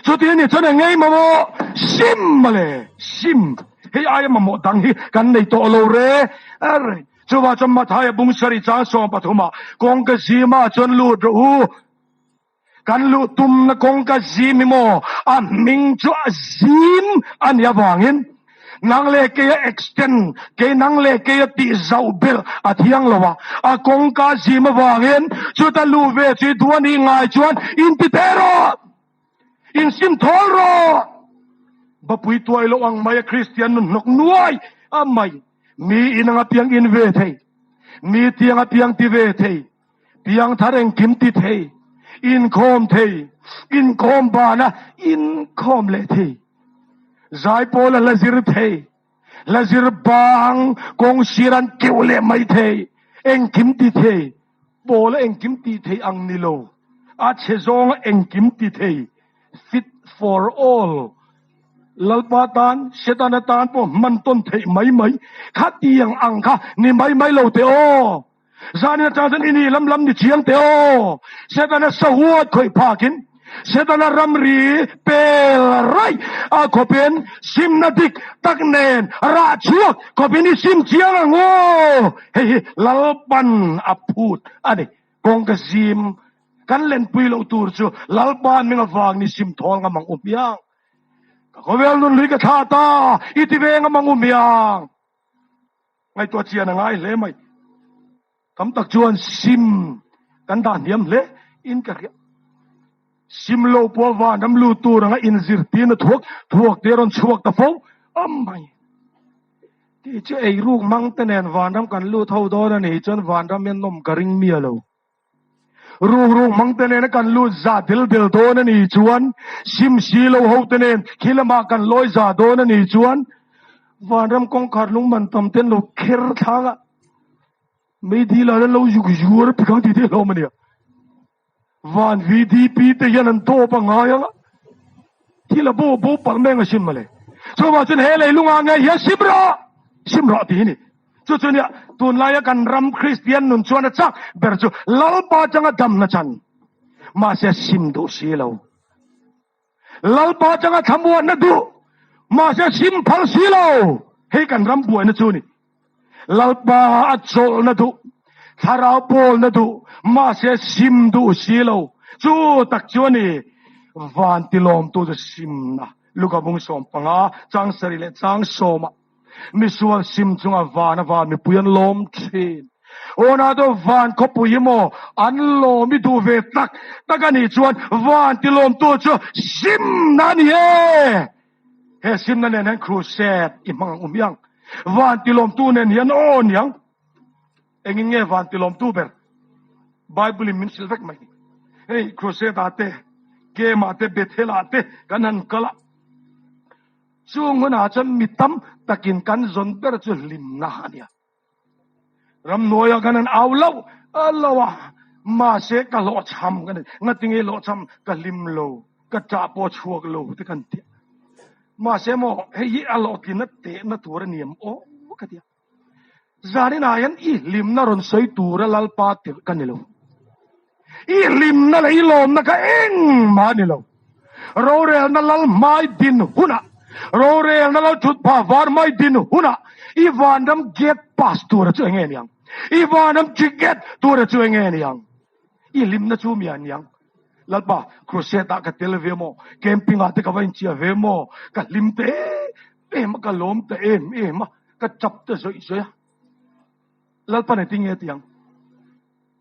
Chuti a nih chuan eng ngei mamawh sim mawle, sim. Hei aia mamawh dang hi kan nei tawh lo re re. Chuvah chuan Mathaia bung sarih chang 13 ah kawngka zimah chuan lut rawh u. Kan luh tumna kawngka zim hi maw a hming chu a zim a nih avangin nang leh kei a extend, kei nang leh kei a tih zauh belh a thiang lo a, a kawngka zim avangin chuta luh ve chu i duh a nih ngai chuan inti teh rawh, insim thawl rawh. Bapui tuai loh ang mai a Kristian nun hnawk nuai a mai, mi inang apiang in ve thei, mi tiang apiang ti ve thei. Piangthar engkim ti thei, inkhawm thei, inkhawm bana inkhawm leh thei, zaipawl a la zir thei, la zir bang kawng sir an keuh leh mai thei, engkim ti thei, pawl a engkim ti thei ang ni lo, a chhe zawnga engkim ti thei, fit for all, Lalpa tan, Setana tan pawh hman tawn theih mai mai, khatiang ang kha ni mai mai lo teh aw. Zanin atang chuan i ni lam lam ni chiang teh aw. Setana sahuat khawih phakin, Setana ramri pel raih a khawpin simna dik tak nen rah chhuak khawpin i sim chiang ang aw. Hei hi Lalpan a phut a ni. Kawngka zim kan lenpui loh tur chu Lalpa hming avang ni sim thawl ngam ang u hmiang. Ka khawvel nun hlui ka thlah ta i ti ve ngam ang u hmiang. Ngaihtuah chian a ngai hle mai. Tam tak chuan sim kan dah hniam hle in ka hria. Sim lo pawh vanram lut tur anga inzirtirna thuak thuak te a rawn chhuak ta fo a mai. Tih chu eiruk hmang te nen vanram kan lut ho dawn a nih chuan vanram hian nawm ka ring miah lo. Ruk ruk hmang te nena kan lut za del del dawn a nih chuan sim si lo ho te nen khi lamah kan lawi za dawn a nih chuan vanram kawngkhar lung man tam ten lo kher thlang a meidil ah lo zuk zuar a pikang tih te hlawm a nia. Van VDP te hian an dawp a ngai ang a, thil a bo bo palh mai ang asin mawle. Chuvang chuan he leilungah ngei hian sim rawh, sim rawh tih hi ni. Chu chu nia tunlaia kan ram Kristian nun chuan a chak ber chu Lalpa atanga damna chan. Mahse sim duh si lo. Lalpa atanga thlamuanna duh mahse sim phal si lo. Hei kan ram buaina chu ni. Lalpa a chawlhna duh, thlarau pawlna duh mahse sim duh si lo. Chu tak chu a ni. Van tilawmtu chu simna. Luka bung 15 chang sarih leh chang sawmah Misual sim chunga van a van mipui an lawm thin. Aw do van khawpui hi maw an lawm i duh ve tak tak a nih chuan van ti lawmtu chu simna a ni e. He simna nen hian crusade i hmang ang u miang. Van ti lawmtu nen hian aw niang. Engin nge van ti lawmtu ber? Bible in min hrilh vek mai. Hei crusade ah te, game ah te, Bethel ah te kan han kal a. Chung hunah chuan mi tam takin kan zawn ber chu hlimna a nia. Ramhnuaiah kan han au loh lo a, mahse ka hlawhchham ka ni. Ngatinge hlawhchham? Ka hlim lo, ka ṭah pawh a chhuak lo te kan ti a. Mahse maw hei hi a hlawhtlinna tehna tur a ni em aw ka ti a. Zaninah hian i hlimna rawn sawi tura Lalpa tirh ka ni lo. I hlimna leh i lawmna kha engmah a ni lo. Rorelna lal hmai din hunah, rorelna lal thutphah var hmai din hunah i vanram gate pass tura chu enge ni ang? I vanram ticket tura chu enge ni ang? I hlimna chu mi a ni ang? Lalpa, crusade ah ka tel ve maw? Camping ah te ka va inchiah ve maw? Ka hlim ta em em a, ka lawm ta em em a. Ka chap ta zawih zawih a, Lalpan engtin nge tiang?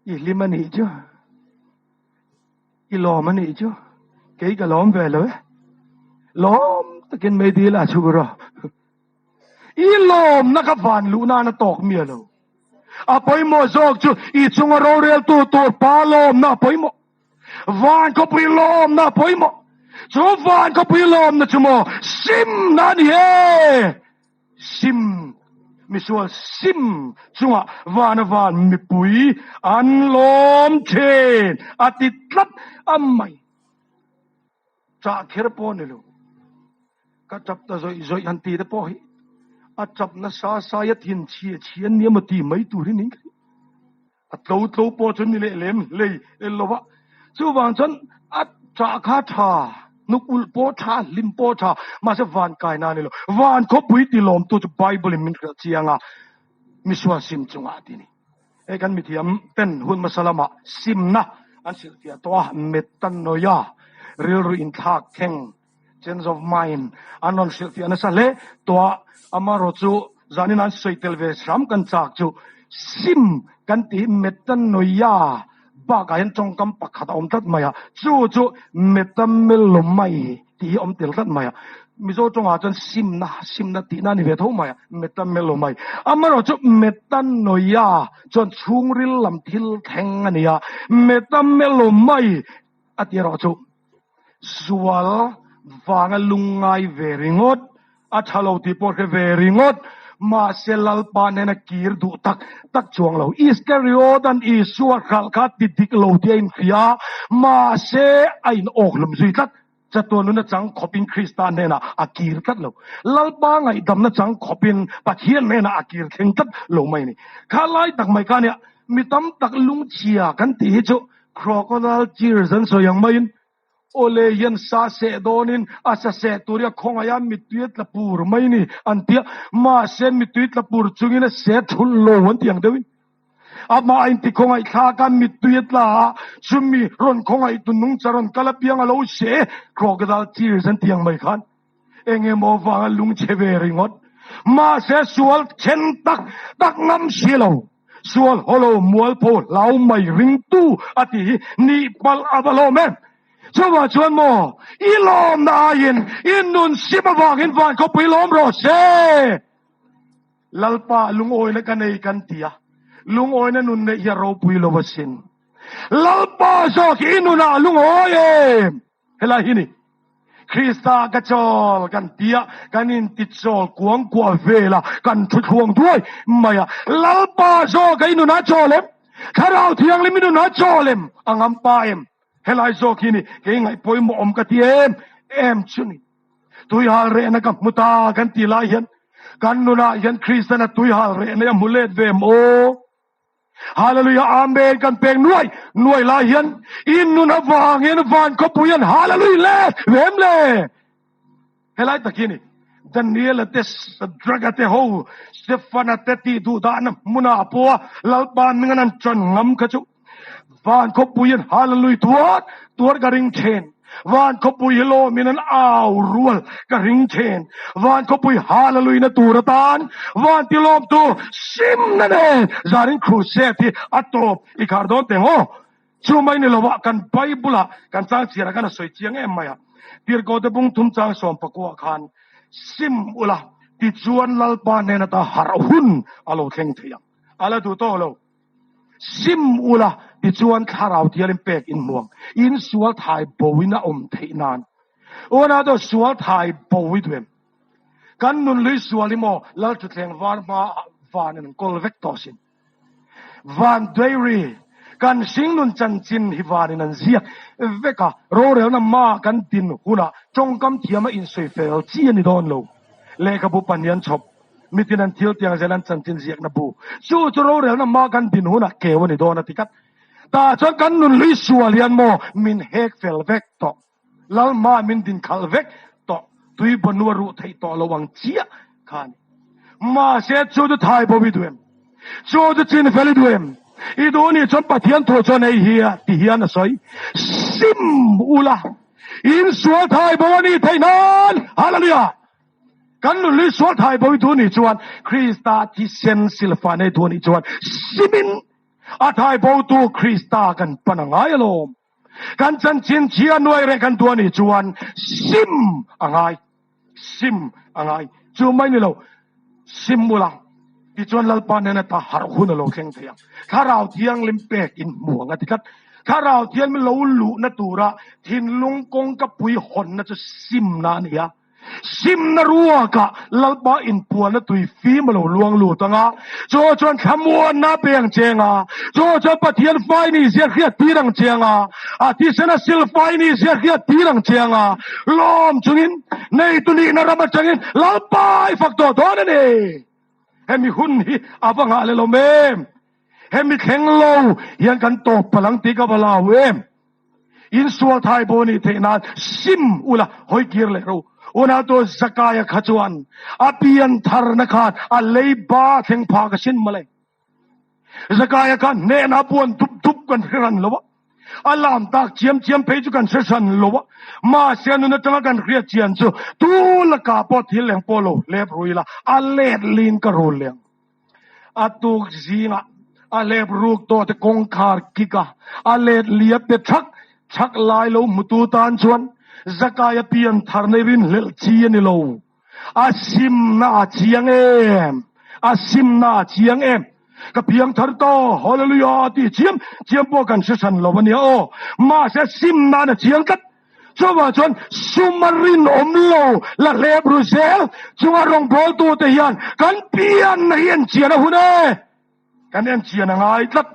I hlim a nih chu, i lawm a nih chu, kei ka lawm ve lo e, lawm takin meidil a chhuk rawh. I lawmna ka van luh nan a tawk miah lo. A pawimawh zawk chu i chunga roreltu tur pa lawmna a pawimawh. Van khawpui lawmna a pawimawh. Chu van khawpui lawmna chu maw simna a ni e. Sim, misual sim chungah vana van mipui an lawm thin a ti tlat a mai. Chah kher pawh ni lo. Ka tap ta zawih zawih han ti te pawh hi a tap nasa sai a thin chhia chhia nia maw ti mai tur hi ning ka ring. A tlo tlo pawh chu ni leh lem hlei el lo va, chuvang chuan a ṭah kha ṭha, hnuk ulh pawh ṭha, hlim pawh ṭha, mahse van kaina a ni lo. Van khawpui ti lawmtu chu Bible in min hrilh chiang a, misual sim chungah a ti a ni. Hei kan mithiam ten hun hmasa lamah simna an hrilhfiah tawh a, metanoia, rilru inthlak thleng, change of mind, an rawn hrilhfiah nasa hle tawh a, amaherawh chu zanin an sawi tel ve hram kan chak chu sim kan tih hi metanoia bakah hian tawngkam pakhat a awm tlat mai a, chu chu metamelomai tih hi a awm tel tlat mai a. Mizo tawngah chuan simna, simna tihna a ni ve tho mai a, metamelomai. Amaherawhchu metanoia chuan chhungril lam thil thleng a ni a, metamelomai a tih erawh chu sual vanga lungngai ve ringawt, a tha lo tih pawh hre ve ringawt, mahse Lalpa nena kir duh tak tak chuang lo. Iskariot-a'n Isua hralh kha ti dik lo tih a inhria a, mahse a inawkhlum zui tlat. Chatuan nuna chang khawpin Krista hnenah a kir tlat lo. Lalpa ngaihdamna chang khawpin Pathian hnenah a kir thleng tlat lo mai a ni. Kha lai tak mai kha nia, mi tam tak lungchhia kan tih hi chu crocodile tears an sawi ang maiin awle hian sa seh dawnin a sa seh tur hi a khawngaih a, mittui a tla pur mai ni an ti a, mahse mittui tla pur chungin a seh thulh lo an ti ang deuhin. Amah a inti khawngaihthlak a, mittui a tla a, chumi rawn khawngaihtu nungcha rawn kal apiang a lo hre, crocodile tears an ti ang mai khan eng emaw vanga lungchhe ve ringawt. Mahse sual then tak tak ngam si lo, sual hawlo mualpho hlau mai ringtu a ti hi nih palh a va lawm em? Chuvah chuan maw i lawmna aiin i nun sim avangin van khawpui lawm rawh se. Lalpa lungawina ka nei kan ti a, lungawina nun neih hi a ropui lo asin. Lalpa zawk hi i nunah lungawi em? Helai hi ni. Krista ka chawl kan ti a, kan inti chawl kuang kuah vel a, kan thu thluang duai mai a. Lalpa zawk i nunah chawl em? Thlarau Thianghlim i nunah chawl em? A ngam pa em? Helai zawk hi ni, kei ngaih pawimawh awm ka ti em em chu ni. Tuihal rehna ka hmu ta kan ti lai hian kan nunah hian Kristana tuihal rehna hi a hmu let ve em aw? Hallelujah Amen kan pek nuai nuai lai hian in nun avangin van khawpui an hallelujah le ve em le? Helai tak hi ni Daniel te Shadrach te ho Stefana te tih duh dahna hmunah pawha Lalpa hming an ṭan ngam kha chu Van khawpui an hallelujah tuar tuar ka ring thin. Van khawpui hi lawmin an au rual ka ring thin. Van khawpui hallelujah na tur atan van ti lawm tu simna nen zanin crusade hi a tawp i khar dawn teng aw. Chu mai ni lovah kan Bible ah kan chang chhiar ah khan a sawi chiang em mai a. Tirhkoh te bung thum chang 14 khan sim ula tichuan Lalpa hnen ata harh hun a lo thleng thei ang. A la duh tawk lo. Sim ula, tichuan thlarau thialin pek in hmuang, in sual thai bo in a awm theih nan. Unau te sual thai bo i duh em? Kan nun lui sual hi maw Lal Thutthleng var hma ah van in an kawl vek tawh sin. Van diary, kan hringnun chanchin hi van in an ziak vek a, rorelna hma kan din hunah tawngkam thiam a insawi fel chi a ni dawn lo. Lehkhabu pahnih an chhawp. Mitin an thil tiang zel an chanchin ziakna bu chu chu rorelna hma kan din hunah keu a ni dawn a ti tlat. Tah chuan kan nun hlui sual hian maw min hek fel vek tawh, lal hma min din khalh vek tawh, tui bawnu a ruh theih tawh lo ang chiah kha a ni. Mahse chu chu thai bo i duh em? Chu chu chin fel i duh em? I duh nih chuan Pathian thu chuan hei hi a ti hian a sawi, Sim ula, in sual thai bo a nih theih nan! Hallelujah! Kan nunhlui sual thai bo i duh nih chuan Krista thisen silfa nei duh nih chuan simin a thai botu Krista kan pan a ngai alawm. Kan chanchin chhia nuai reh kan duh nih chuan sim a ngai. Sim a ngai. Chu mai ni lo, sim ula tichuan Lalpa nen ata harh hun a lo thleng thei ang. Thlarau Thianghlim pek in hmu ang a ti tlat. Thlarau Thianghlim lo luhna tura thinlung kawngka pui hawnna chu simna a ni a. Simna ruakah Lalpa inpuanna tui fim a lo luang lut ang a, chu chuan thlamuanna a pe ang che ang a, chu chuan Pathian fai ni zia hriat tir ang che ang a, a thisena sil fai ni zia hriat tir ang che ang a, lawm chungin neitu nihna ram atangin Lalpa i fak tawh dawn a ni. Hemi hun hi a va nghah leh lo em? Hemi thleng lo hian kan tawp palh ang tih ka va lau em? Insual thai bo nih theih nan sim ula hawi kir leh ro. Unautu Zakaia kha chuan a pian tharna khan a lei ba thleng phak a sin mawle. Zakaia khan hnehna buan dup dup kan hre ran lo a, a lam tak chiam chiam phei chu kan hre hran lo a, mahse a nun atanga kan hriat chian chu tu lakah pawh thil eng pawh lo hlep rui la, a let lin ka rul leh ang. A tuk zingah a hlep ruk tawh te kawngkhar kik a, a let liat te thak thak lai lo hmutu tan chuan. Zakaia piantharna i rinhlelh chi a ni lo. A simna a chiang em? A simna a chiang em? Ka piangthar ta, Hallelujah tih chiam chiam pawh kan hre hran lo a nia aw. Mahse simnain a chiang tlat. Chuvang chuan sum a rinawm lo la hlep ru zel chunga rawngbawltute hian kan pianna hi enchian a hun e. Kan enchian a ngai tlat.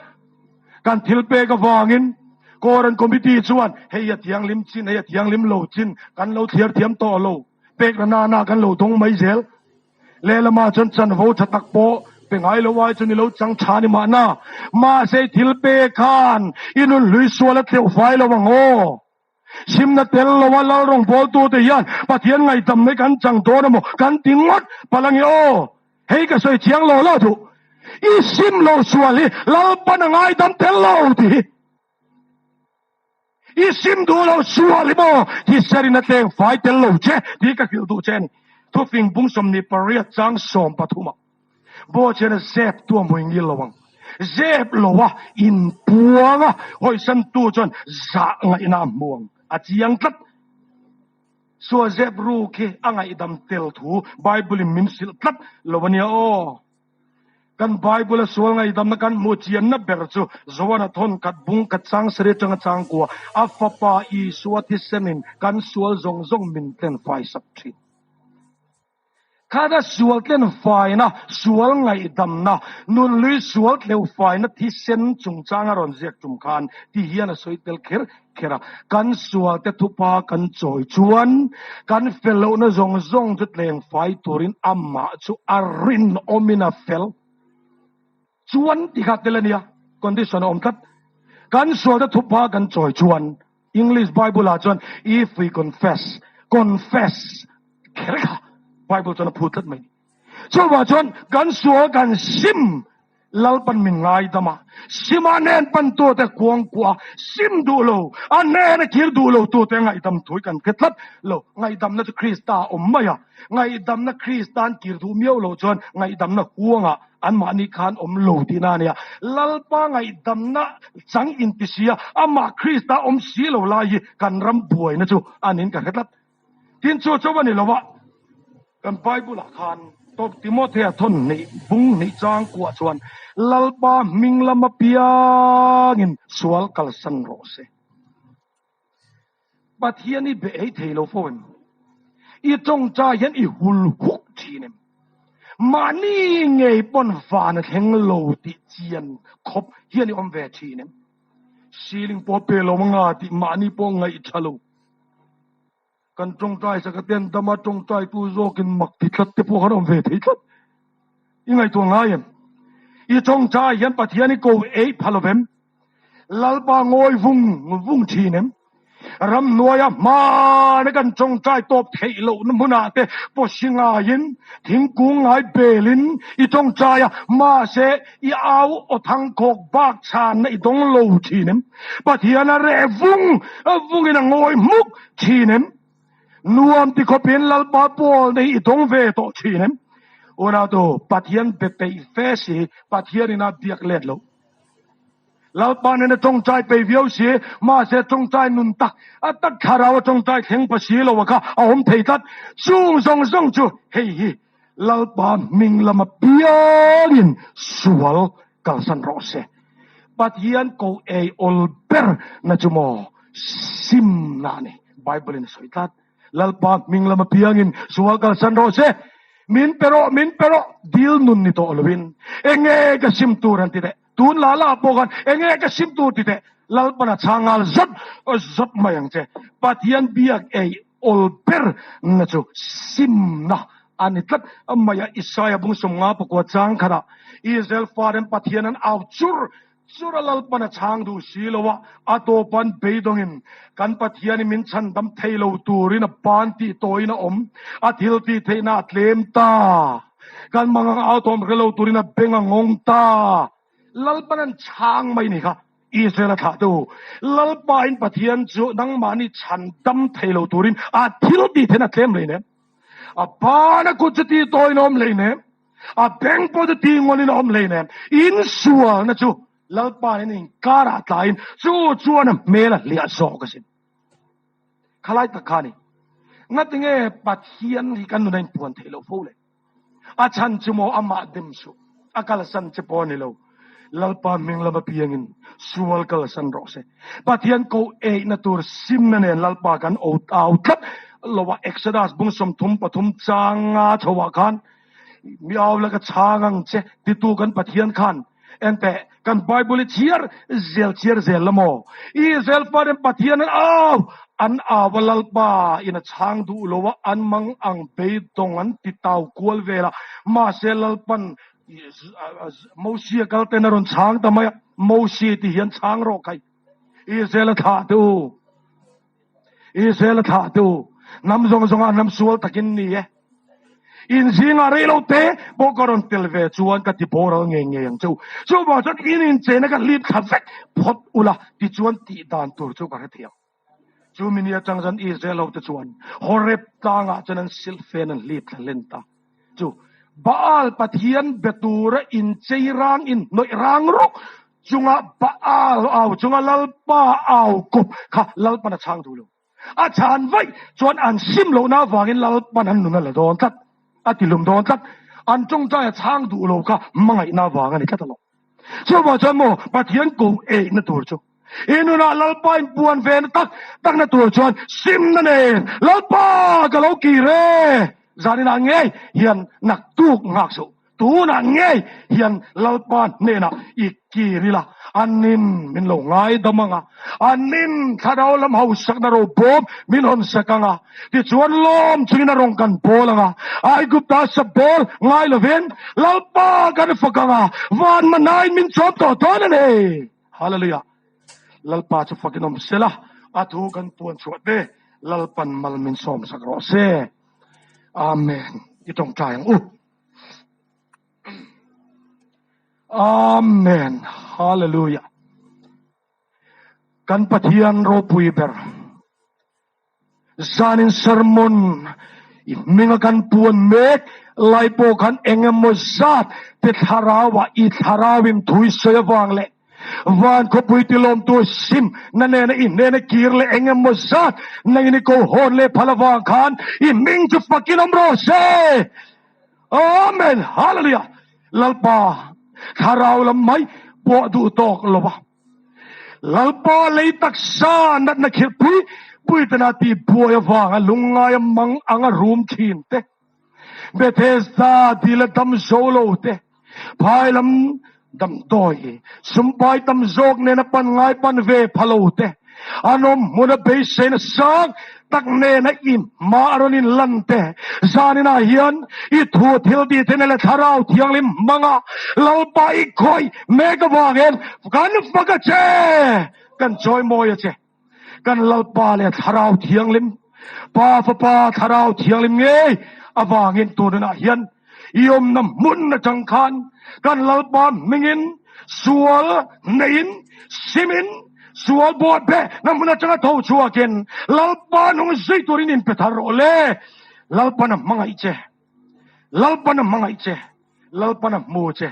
Kan thil pek avangin Koran Committee chuan hei a thianghlim chin, hei a thianghlim lo chin kan lo thliar thiam tawh lo. Pek na nana kan lo dawng mai zel. Lehlamah chuan chanvo tha tak pawh pe ngai lo ai chu ni lo chang tha ni mahna. Mahse thil pek khan i nun hlui sual a tleuh fai lo ang aw. Simna tel lo a lal rawngbawltute hian Pathian ngaihdamna hi kan chang dawn emaw kan ti ngawt palh ange aw. Hei ka sawi chiang lo lo duh. I sim lo sual hi Lalpan a ngaidam tel lo tih hi. I sim duh lo sual hi maw thiserin a tleng fai tel lo che tih ka hrilh duh che a ni. Thufing bung 28 chang 13 ah Boachian a zep tu a hmui ngil lo ang. Zep lo a inpuang a hawisantu chuan zah ngaihna a hmu ang. A chiang tlat. Sual zep ru khi a ngaihdam tel thu Bible in min hrilh tlat lo a nia aw. Kan Bible a sual ngaihdamna kan hmuh chianna ber chu Joana thawn khat bung khat chang sarih atanga chang kua a Fapa Isua thisenin kan sual zawng zawng min tlen fai sak thin. Khata sual tlen faina, sual ngaihdamna, nunhlui sual tleu faina thisen chungchanga rawn ziak tum khan ti hian a sawi tel kher kher a. Kan sualte thupa kan chawi chuan kan fel lohna zawng zawng chu tleng fai turin amah chu a rinawmin a fel chuan ti kha tel a nia, condition a awm tlat. Kan sualte thupa kan chawi chuan English Bible ah chuan if we confess, confess kher kha Bible chuan a phut tlat mai. Chuvang chuan kan sual kan sim Lalpan min ngaidam a, sima nen pantute kuangkuah a, sim duh lo, a hnena kir duh lo tute ngaihdam thui kan hre tlat lo. Ngaihdamna chu Krista a awm mai a, ngaihdamna Krista'n kir duh miau loh chuan ngaihdamna huangah anmahni khan awm lo tihna a nia. Lalpa ngaihdamna chang inti si a, amah Krista awm si lo lai hi kan ram buaina chu a niin ka hre tlat. Tin chu chu a ni lo a, kan Bible ah khan Tawk Timothea thawn hnih bung hnih chang kuah chuan Lalpa hming lam apiangin sual kalsan rawh se. Pathian i be ei thei lo fo em? I tawngtai hian i hul huk thin em? Mahni ngei pawn van a thleng lo tih chian khawp hian i awm ve thin em? Ceiling pawh pe lo anga tih mahni pawh ngaih tha lo. Kan tawngtai saka ten dama tawngtaitu zawkin mak ti tlat te pawh kan awm ve thei tlat. I ngaihtuah ngai em? I tawngtai hian Pathian i ko eih pha lo vem? Lalpa ngawi vung vung thin em? Ramhnuaia hmana kan tawngtai tawp theih lohna hmunah te pawhsi ngaiin, thingkung ngai belin i tawngtai a, mahse i au aw thangkhawk bak chhanna i dawng lo thin em? Pathian a reh vung vungin a ngawi hmuk thin em? Nuam ti khawpin Lalpa pawlna hi i dawng ve tawh thin em? Unautu, Pathian be peih fe si, Pathian ina biak let lo. Lalpa nena tawngtai peih viau si, mahse tawngtai nun tak, a tak thlarau a tawngtai thleng pa si lo a kha a awm thei tlat. Chung zawng zawng chu hei hi Lalpa hming lama piangin sual kalsan rawh se. Pathian ko ei awl ber na chu maw sim na a ni. Bible in a sawi tlat. Lalpa hming lama piangin sual kalsan rawh se. Min pe rawh, min pe rawh, dil nun ni tawh lovin enge ka sim tur an ti teh. Tun la la pawh khan enge ka sim tur ti teh. Lalpan a chhang nghal zawt zawt mai ang che. Pathian biak ei awl ber na chu sim na a ni tlat mai a. Isaia bung 59 chang khatah Israel faten Pathian an au chur chur a, Lalpan a chhang duh si lo a, a tawpan beidawngin kan Pathian i min chhandam thei lo turin a ban tih tawiin a awm, a thil tih theihna a tlem ta, kan mangang au thawm hre lo turin a beng a ngawng ta, Lalpan an chhang mai ni kha. Israel a thlah tu Lalpa in Pathian chu nangmahni chhan dam thei lo turin a thil tih theihna a tlem hlei nem. A ban a kut chu ti tawiin a awm hlei nem. A beng pawh chu ti ngawnin a awm hlei nem. In sualna chu Lalpa in inkar ah tlaiin chu chuan a hmel a hliah zawk asin. Khalai tak kha ni. Ngatinge Pathian hi kan nuna inpuan theih loh fo le? A chhan chu maw amah dem suh. A kalsan che pawh a ni lo. Lalpa hming lam apiangin sual kalsan rawh se. Pathian ko eihna tur simna nen Lalpa kan au tlat lo a. Exodus bung 33 changa chhoah khan mi au la ka chhang ang che titu kan Pathian khan enteh kan Bible i chhiar zel chhiar zel la maw? Israel faten Pathian an au an au a Lalpa in a chhang duh lo a an mang ang beidawng an ti tau kual vel a mahse Lalpan Mosia kal ten a rawn chhang ta mai a Mosia ti hian chhang rawh khai Israel a thlah te u Israel a thlah te u hnam zawng zawng ah hnam sual takin ni e in zingah rei lo te pawh ka rawn tel ve chuan ka ti boral ngei ngei ang che u chuvang chuan in incheina ka hlip thla vek phawt ula tichuan tih dan tur chu ka hrethiam Chu mi ni atang chuan Israel hote chuan Horeb tlangah chuan an silhfen an hlip thla hlen ta. Chu Baal pathian be tura inchei rang inhnawih rang ruk chunga Baal au chunga Lalpa au kawp kha Lalpan a chhang duh lo. A chhan vaih chuan an sim lohna avangin Lalpan an nun a la dawn tlat, a tilum dawn tlat. An tawngtai a chhang duh lo kha hmangaihna avang a ni tlat alawm. Chuvang chuan maw Pathian ko eihna tur chu i nunah Lalpa in puan ve na tak takna tur chuan simna nen Lalpa ka lo kir e zaninah ngei hian naktuk nghak suh tunah ngei hian Lalpa hnenah i kir ila anin min lo ngaidam anga anin thlarau lam hausakna ro bawm min hawn sak anga Tichuan lawm chungin a rawn kan bawl ang a, Aigupta sa bawl ngai lovin Lalpa kan fak ang a, van manain min chawm tawh dawn a ni. Hallelujah! Lalpa chu fakin awm sela, a thu kan puan chhuah te Lalpan mal min sawm sak rawh se. Amen. I tawngtai ang u. Amen. Hallelujah. Kan Pathian ropui ber. Zanin sermon i hminga kan puan mek lai pawh khan eng emaw zat te thlarauah i thlarauin thu i sawi avang leh van khawpui tilawmtu sim na nena i hnena kir leh eng emaw zat nangin i ko hawn leh phal avang khan i hming chu fakin awm rawh se. Amen. Hallelujah. Lalpa thlarau lam mai pawh duh tawk lo va. Lalpa lei taksa natna khirh pui pui tena tih buai avanga lungngaia mang anga rum thin te, Bethesda dila dam zo lo te, phai lam damdawi sumpai tam zawk nena pan ngai pan ve pha lo te, an awm hmuna beiseina sang tak nena i hma a rawn inlan te, zaninah hian i thu thil tih theihna leh Thlarau Thianghlim hmanga Lalpa i khawih mek avangin kan fak a che, kan chawimawi a che. Kan Lalpa leh Thlarau Thianghlim, Pa Fapa Thlarau Thianghlim ngei avangin tununah hian i awmna hmun atang khan kan Lalpa hmingin sual neiin simin sual buat be na hmun atanga tho chhuakin Lalpa nung zui turin inpe thar rawh le. Lalpan a hmangaih che. Lalpan a hmangaih che. Lalpan a hmu che.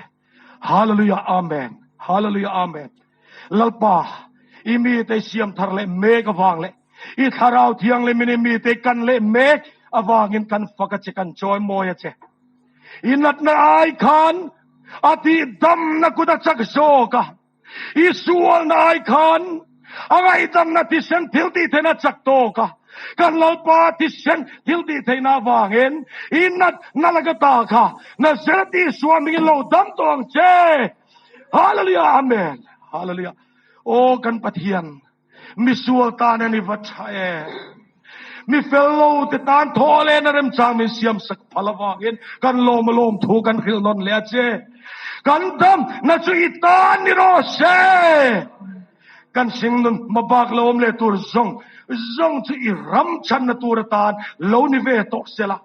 Hallelujah Amen. Hallelujah Amen. Lalpa i mite siam thar leh mek avang leh i thlarau thianghlim in i mite kan leh mek avangin kan fak a che kan chawimawi a che. I natna ai khan a tihdamna kut a chak zawk a, i sualna ai khan a ngaihdamna thisen thil tih theihna a chak tawk a, kan Lalpa thisen thil tih theihna avangin i natna laka ta kha Nazareth Isua hmingin lo dam tawh ang che. Hallelujah Amen. Hallelujah. Aw kan Pathian misual tan an i va tha em. Mi fel lo te tan thaw leh na remchang min siam sak phal avangin kan lawm a lawm thu kan hrilh nawn leh a che. Kan dam na chu i tan ni rawh se. Kan hringnun hmabak lo awm leh tur zawng zawng chu i ram chhanna tur atan lo ni ve tawh sela.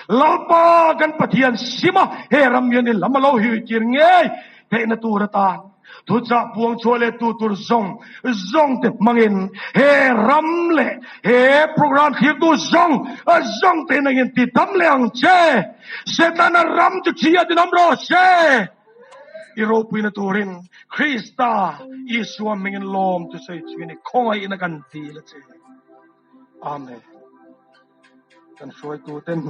Lalpa kan Pathian sima he ram hian i lam a lo hiuitir ngei theihna tur atan thuchah puang chhuah leh tu tur zawng zawng te hmangin he ram leh he program thlirtu zawng zawng te nangin ti dam leh ang che. Setana ram chu chhia ti nawm rawh se. I ropuina turin Krista Isua hmingin lawm thusawi chungin i khawngaihna kan dil a che. Amen. Kan hruaituten.